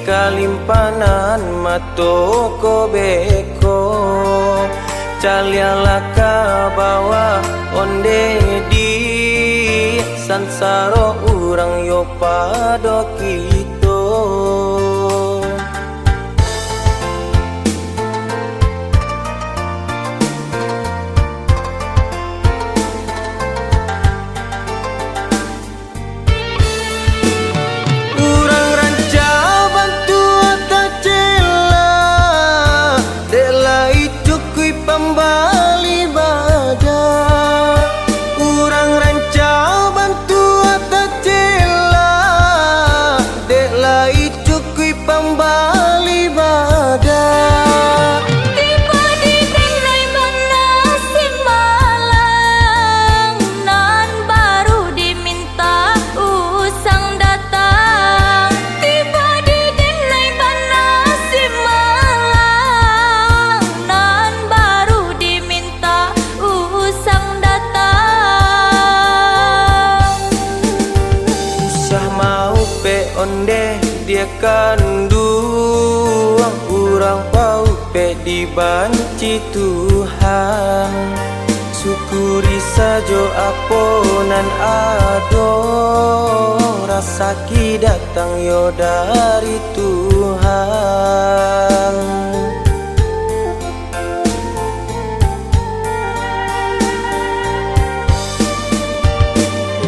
kalimpanan mato ko beko. Caliaklah ka bawah, Om Dedi, sansaro urang yo pado kito. Urang rancak bantuak tacilak, dek lai cukuik pambali badan. Urang rancak bantuak tacilak, dek lai cukuik pambali badan. Tibo di denai bana si malang, nan baru diminta usang datang. Tibo di denai bana si malang, nan baru diminta usang datang. Usah maupek ondeh, diak kanduang, urang paupek dibanci Tuhan. Syukuri sajo apo nan ado, rasaki datang yo dari Tuhan.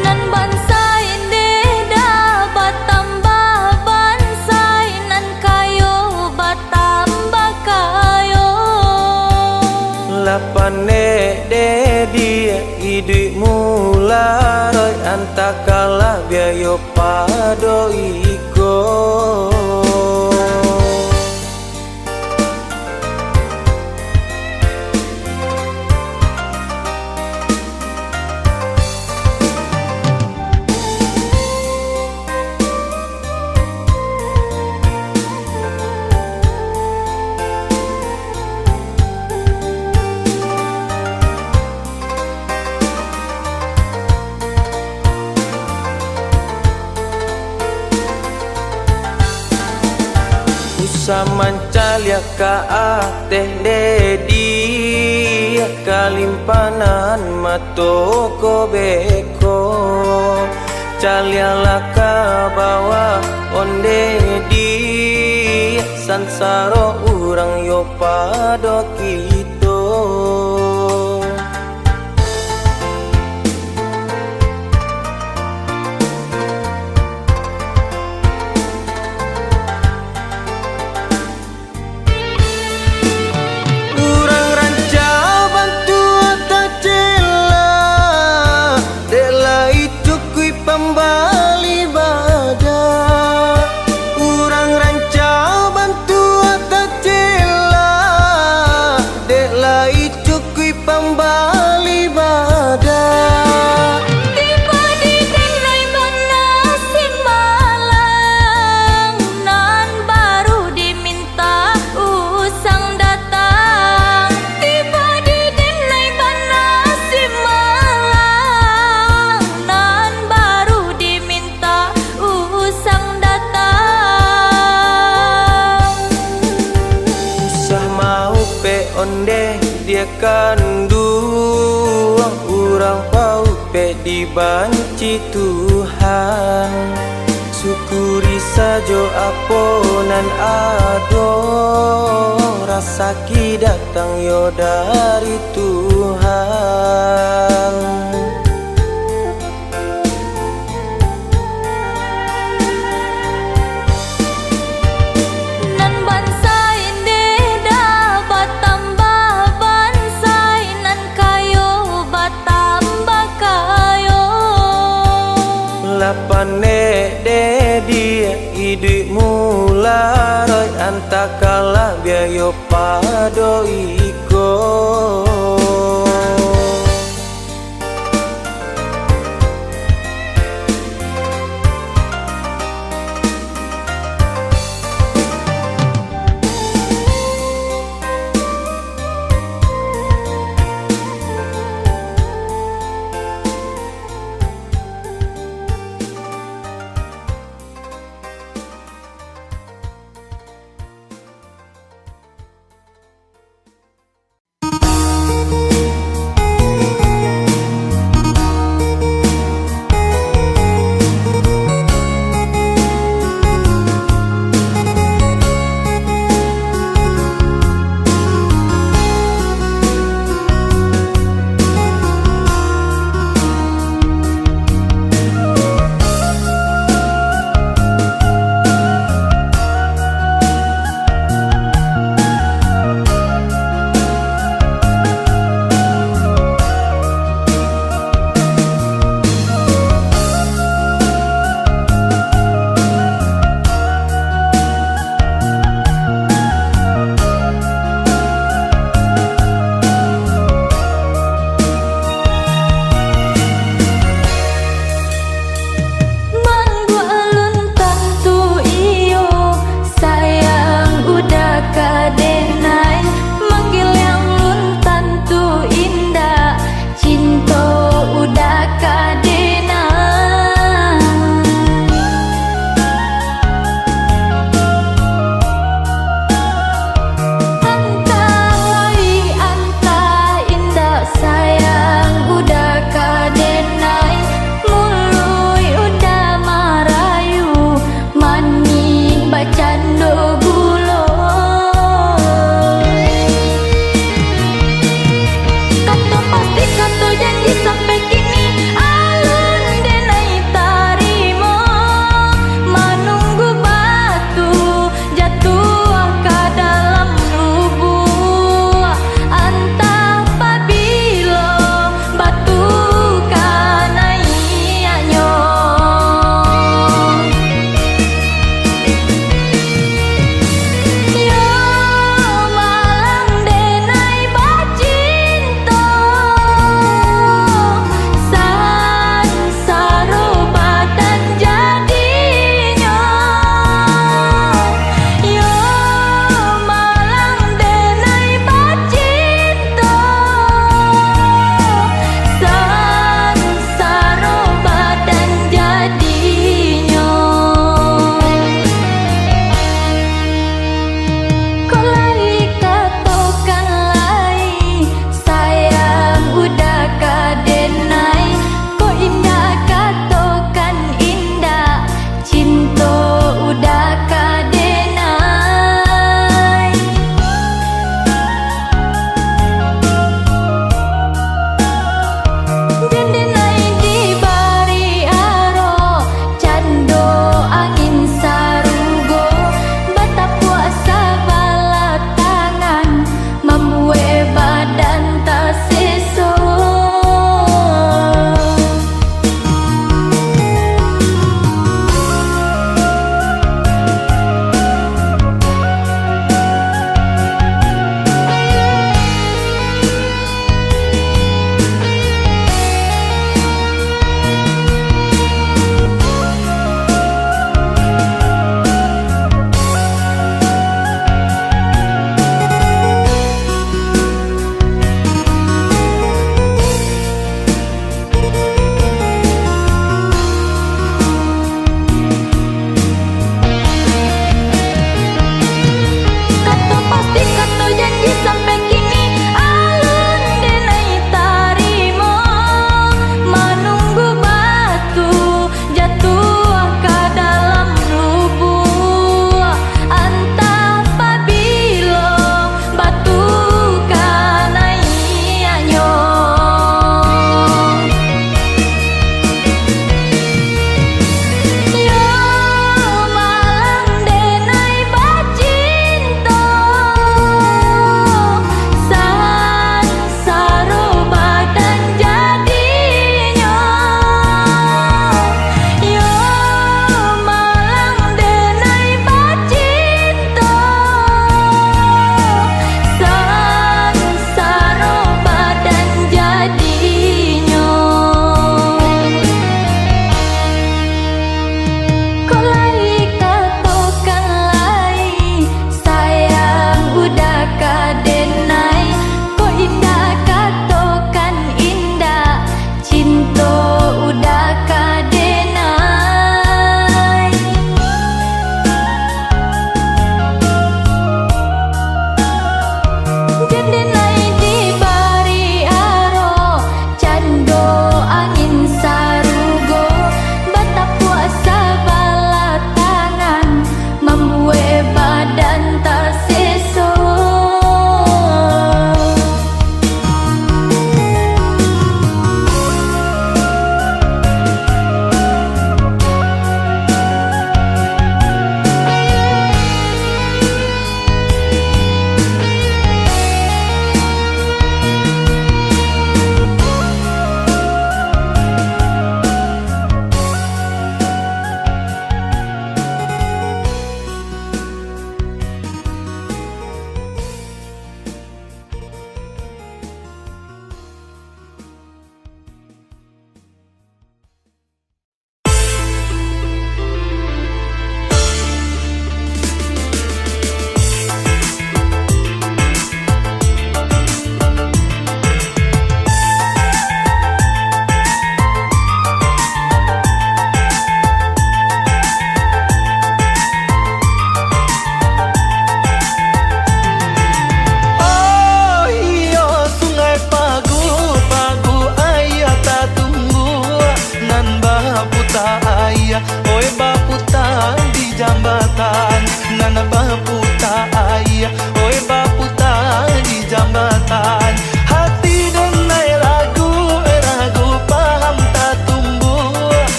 Nan bansaik deh dah batambah, bansaik nan kayo batambah kayo. Lah panek deh di iduik mularoik, antakalah biayo pado iko. Usah mancaliak ka ateh, Dedi, kalimpanan mato ko beko. Caliaklah ka bawah, Om Dedi, sansaro urang yo pado kito. Urang rancak bantuak tacilak, dek lai cukuik pambali badan. Urang rancak bantuak tacilak, dek lai cukuik pambali badan. Tibo di denai bana si malang, nan baru diminta usang datang. Tibo di denai bana si malang, nan baru diminta usang datang. Usah maupek ondeh, diak kanduang, urang paupek dibanci Tuhan. Syukuri sajo apo nan ado, rasaki datang yo dari Tuhan. Nan bansaik deh dah batambah, bansaik nan kayo batambah kayo. Lah panek deh di iduik mularoik, antakalah biayo pado iko.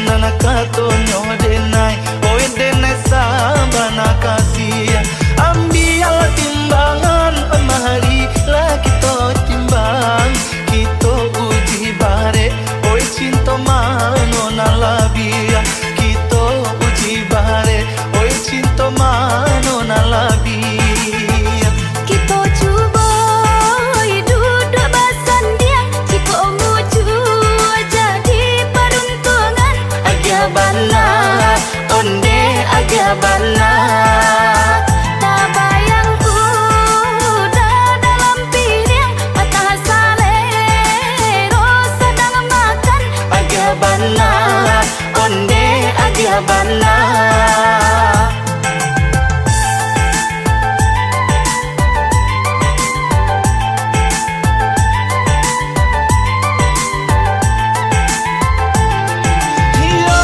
Nan katonyo denai, oi denai sabana kasih. Ambiaklah timbangan, marilah kito timbang. Kito uji barek, oi cinto mano nan labiah. Kito uji barek, oi cinto mano nan labiah. Kito cubo duduak basandiang, jikok mujua jadi paruntuangan. Agiah bana, ondeh agiah bana. Tabayang udah dalam piriang, patah salero sadang makan. Agiah bana, ondeh agiah bana. Iyo,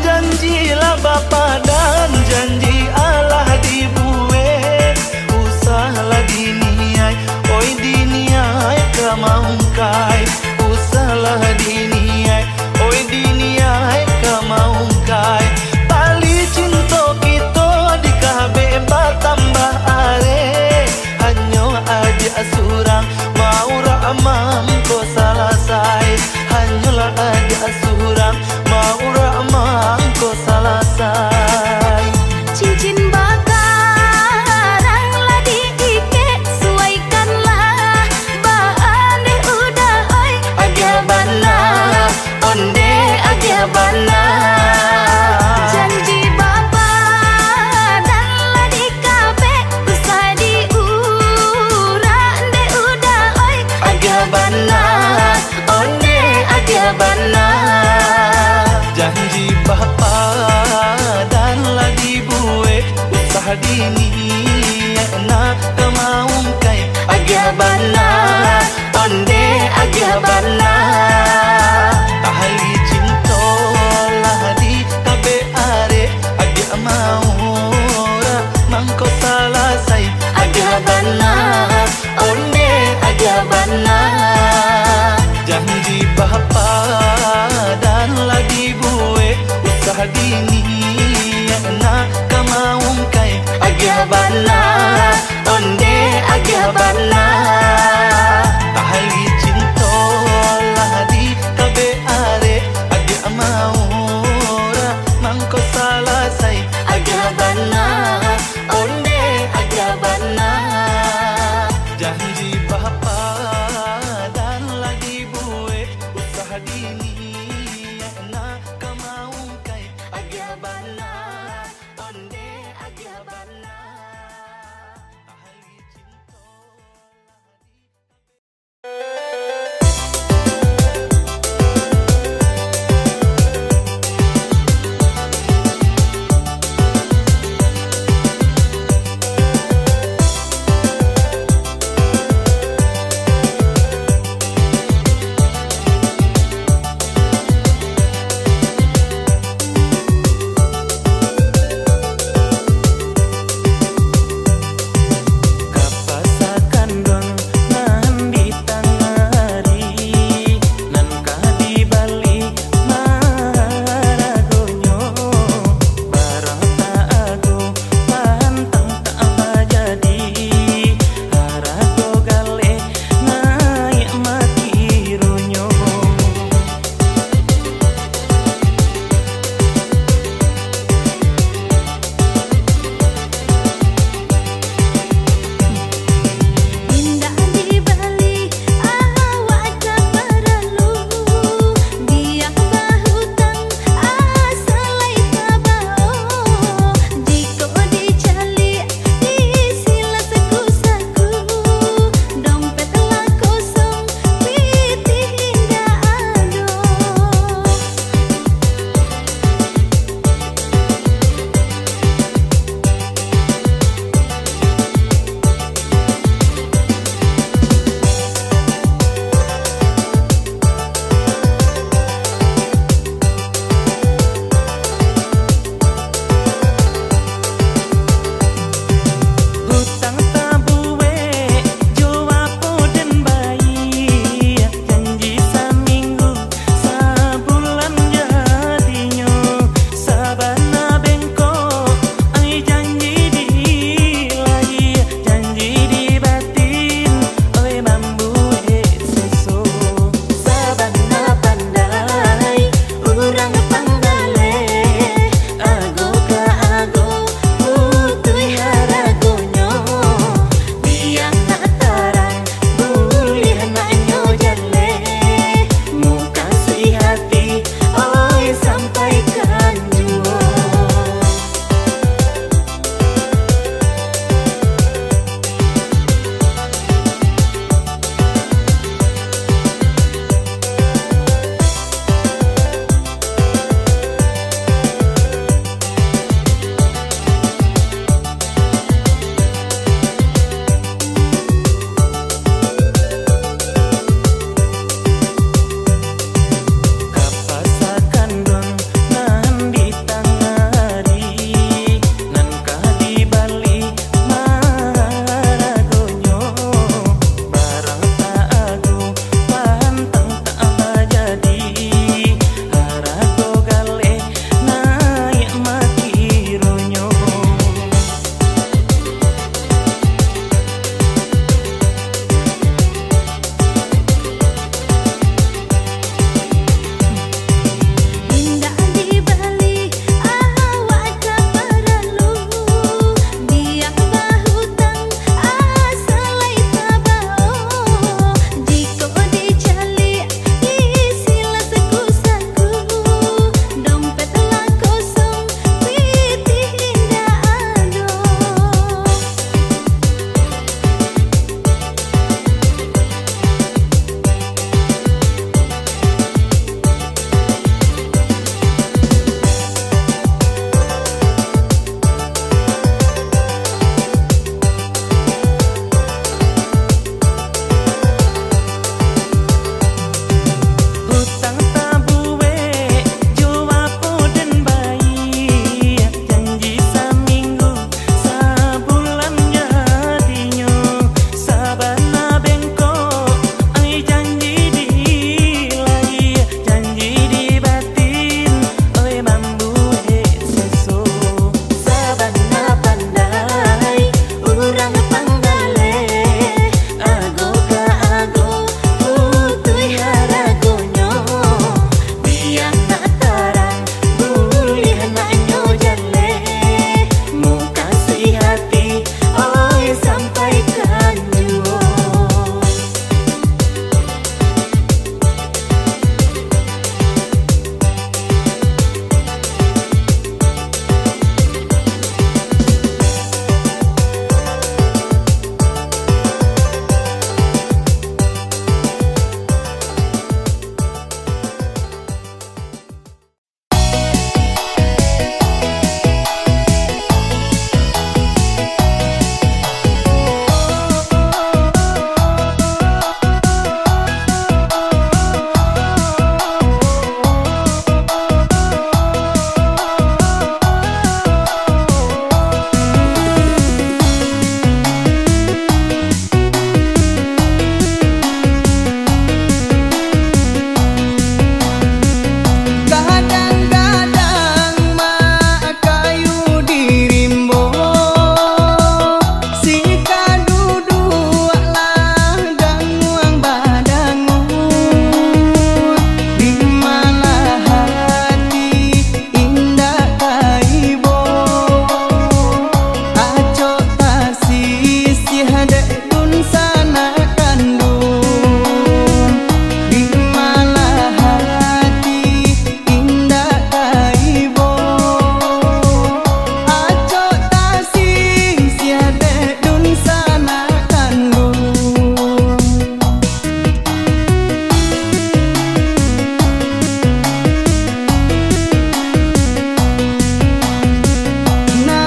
janji lah bapadan, janji alah dibuek. Usahlah diniaik, oi diniaik ka maungkai. Usahlah diniaik, oi diniaik ka maungkai. Tali cinta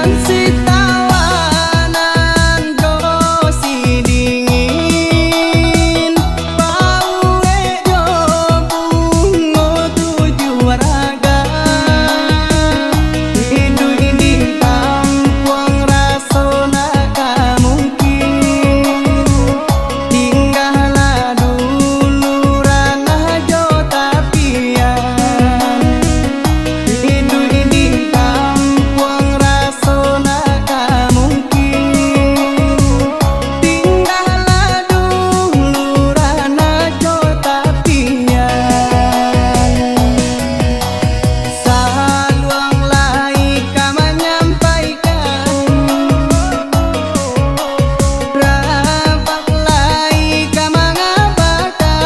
Si tawanan jo si dingin, pauwek jo bungo tujuah raga. Iduik di kampuang raso ndak ka mungkin. Tinggalah dulu ranah jo tapian. Iduik di kampuang raso ndak ka mungkin. Tinggalah dulu ranah jo tapian. Saluang lai ka manyampaikan, rabak lai ka mangabakan,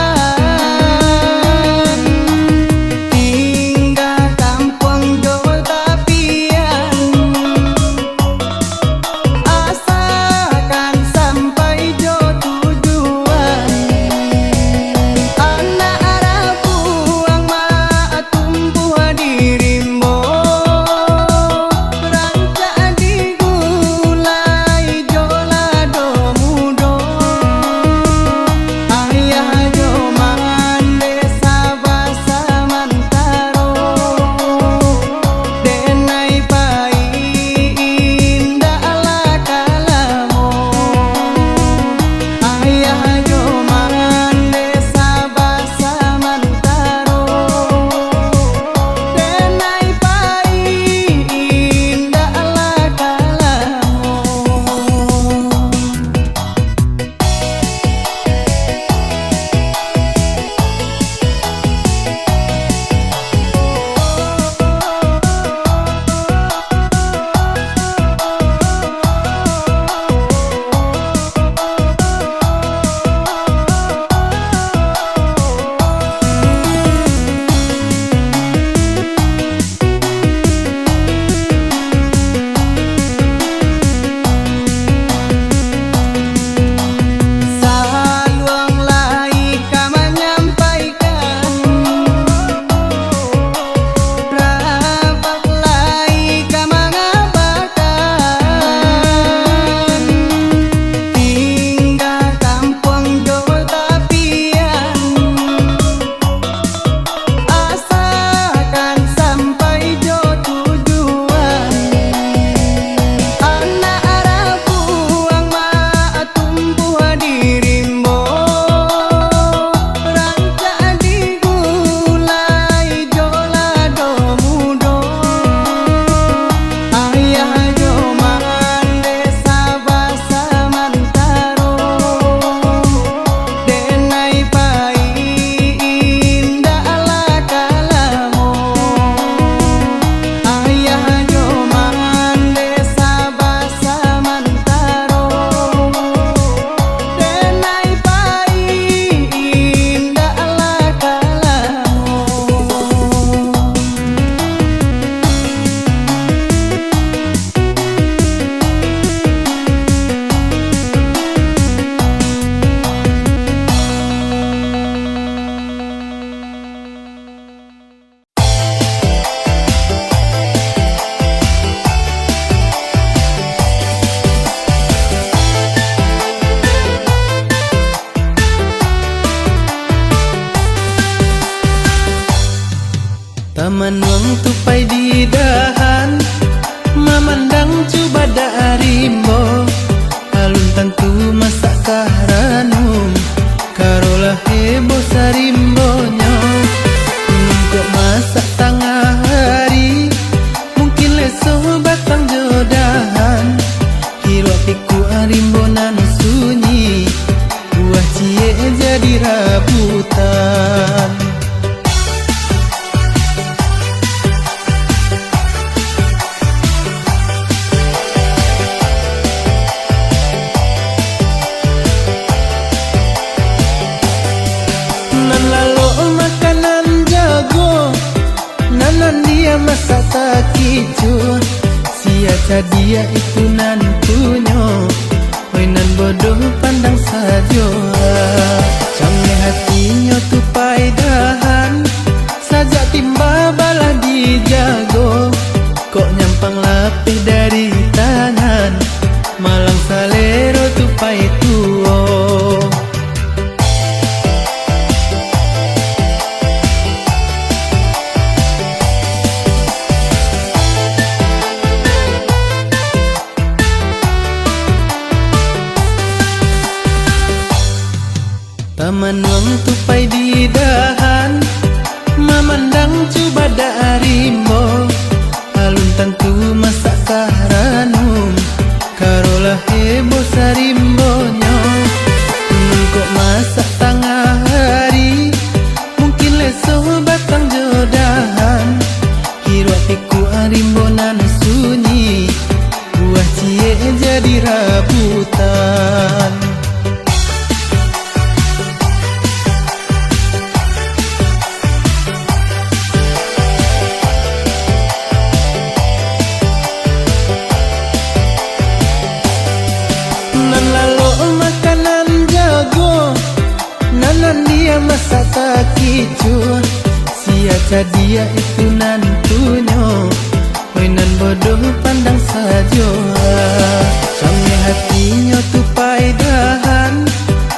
tingga kampuang jo tapian. Asakan sampai jo tujuan. Anak rabuang mak tumbuah di rimbo, rancak digulai jo lado mudo. Ayah jo mandeh saba saman taro, denai pai indak lah ka lamo. Ayah jo mandeh saba samantaro, denai pai indak lah ka lamo. Saluang lai ka manyampaikan, rabak lai ka mangabakan, tingga kampuang jo tapian. Asakan sampai jo tujuan. Anak rabuang mak tumbuah di rimbo, rancak digulai jo lado mudo. Ayah jo mandeh saba samantaro, denai pai indak lah ka lamo. Ayah jo mandeh saba samantaro, denai pai indak lah ka lamo. Tamanuang tupai di dahan, mamandang cubadak rimbo. Alun tantu masak ka ranum, karolah heboh sarimbonyo. Inun kok masak tangah ari, mungkin leso batang jo dahan. Hiruak pikuak rimbo nan sunyi, buah ciek jadi rabutan. Nan lalok makanan jago, nan andia masak takicuah. Sia cadiak itu nan punyo, oi nan bodoh pandang sajo. Cameh hatinyo tupai dahan, sajak timba balah dijago. Kok nyampang lapeh dari Manuang tupai di dahan, mamandang cubadak rimbo, alun tantu masak ka ranum, karolah heboh sarimbonyo. Nungkok masak tangah ari, mungkin leso batang jo dahan, hiruak tikuak rimbo nan sunyi, buah ciek jadi rabutan. Nan lalok makanan jago, nan andia masak takicuah, sia cadiak itu nantunyo. Oi nan bodoh pandang sajo, ah. Cameh hatinyo tupai dahan,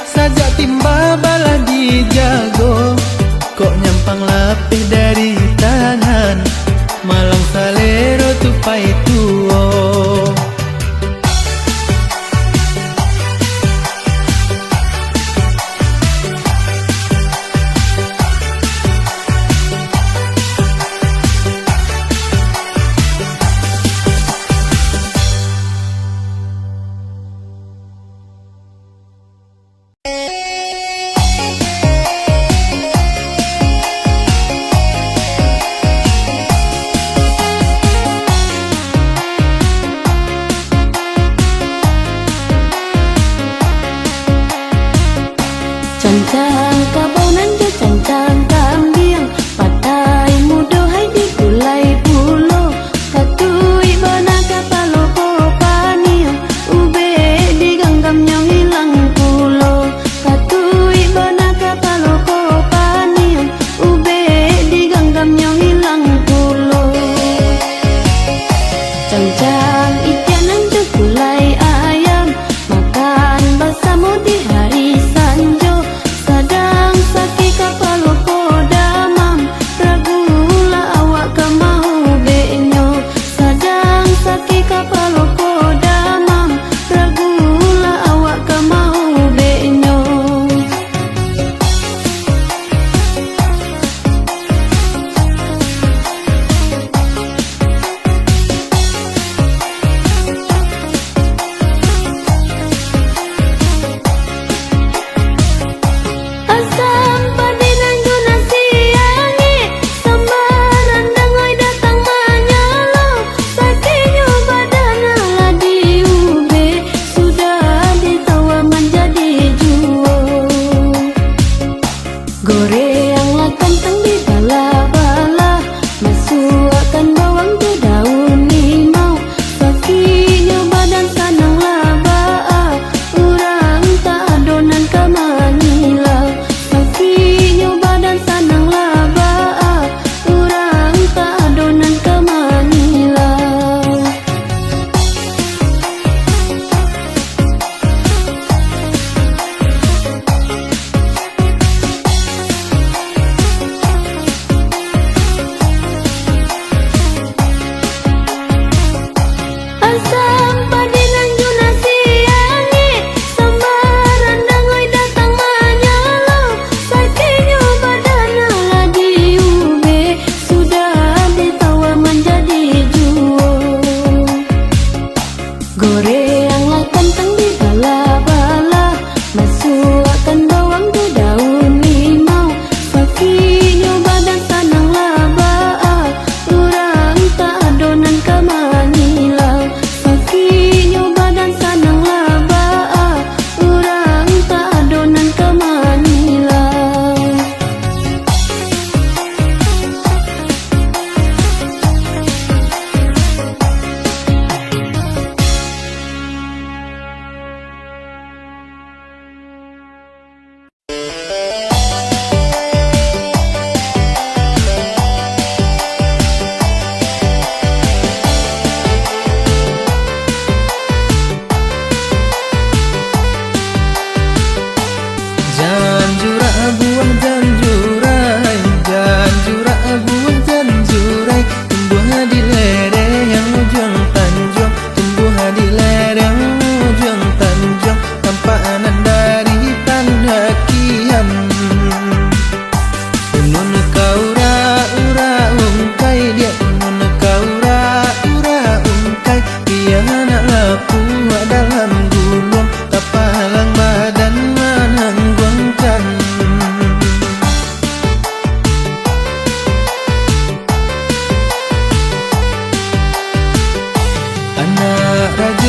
sajak timba balah dijago. Kok nyampang lapeh dari tangan, malang salero tupai tuo.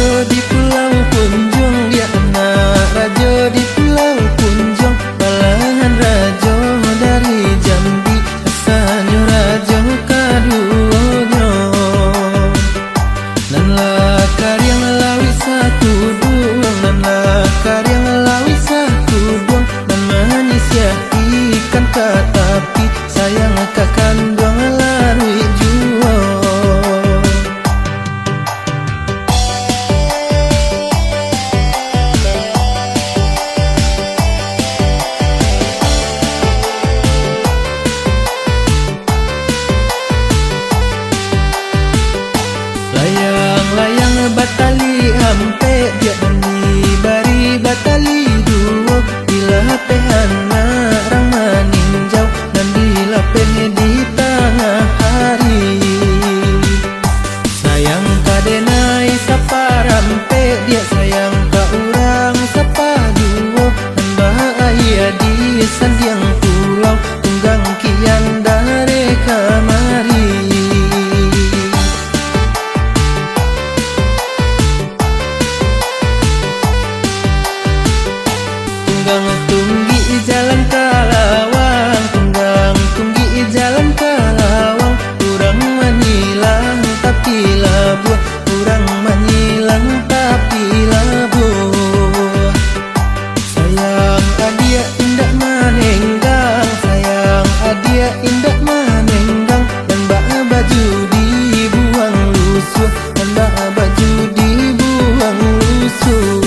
Di Pulau Punjuang, dia anak rajo di Pulau Punjuang, balahan rajo dari Jambi, asalnyo rajo kaduonyo. Nan lah kariang lauik sakuduang, nan lah kariang lauik sakuduang, nan manyisiah ikan ka tapi, sayang ka kanduang laruik juo. Layang-layang batali ampek, biak nan dibari batali duo, dilapeh anak rang maninjau, nan dilapeh di tangah ari. Sayang ka denai saparampek, diak sayang ka urang sapaduo, nan baaia di sandiang pulau, tunggang kian dari kamari. Tunggang tunggik jalan ka lawang, tunggang tunggik jalan ka lawang, urang manyilang tapi labuah, urang manyilang tapi labuah. Sayang adiak indak manenggang, sayang adiak indak manenggang, nan baa baju dibuang lusuah, nan baa baju dibuang lusuah.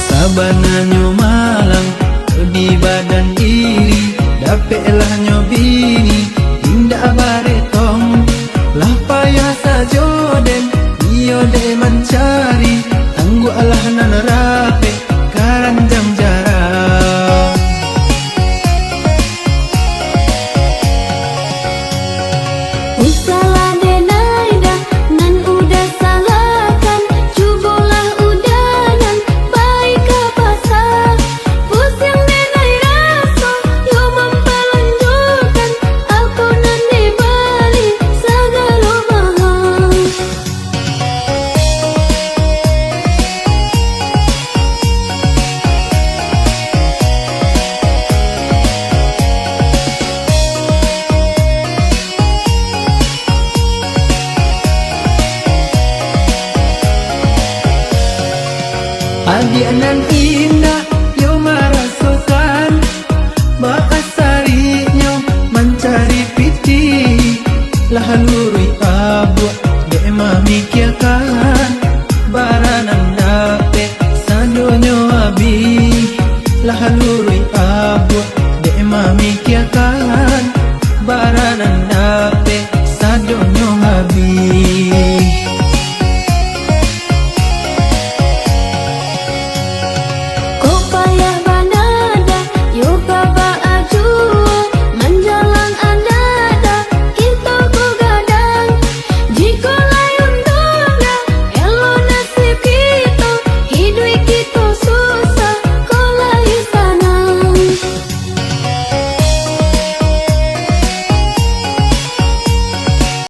Sabananyo malang di badan diri, dapeklah nyo bini indak baretong, lah payah sajo den, iyo dek mancari, tangguaklah nan rapek, karanjang jarang. Usahlah denai dah, nan udah salahkan, cubolah udanan, pai ka pasa. Pusiang denai raso, yo mampalanjukan, apo nan dibali, sagalo mahal. Adiak nan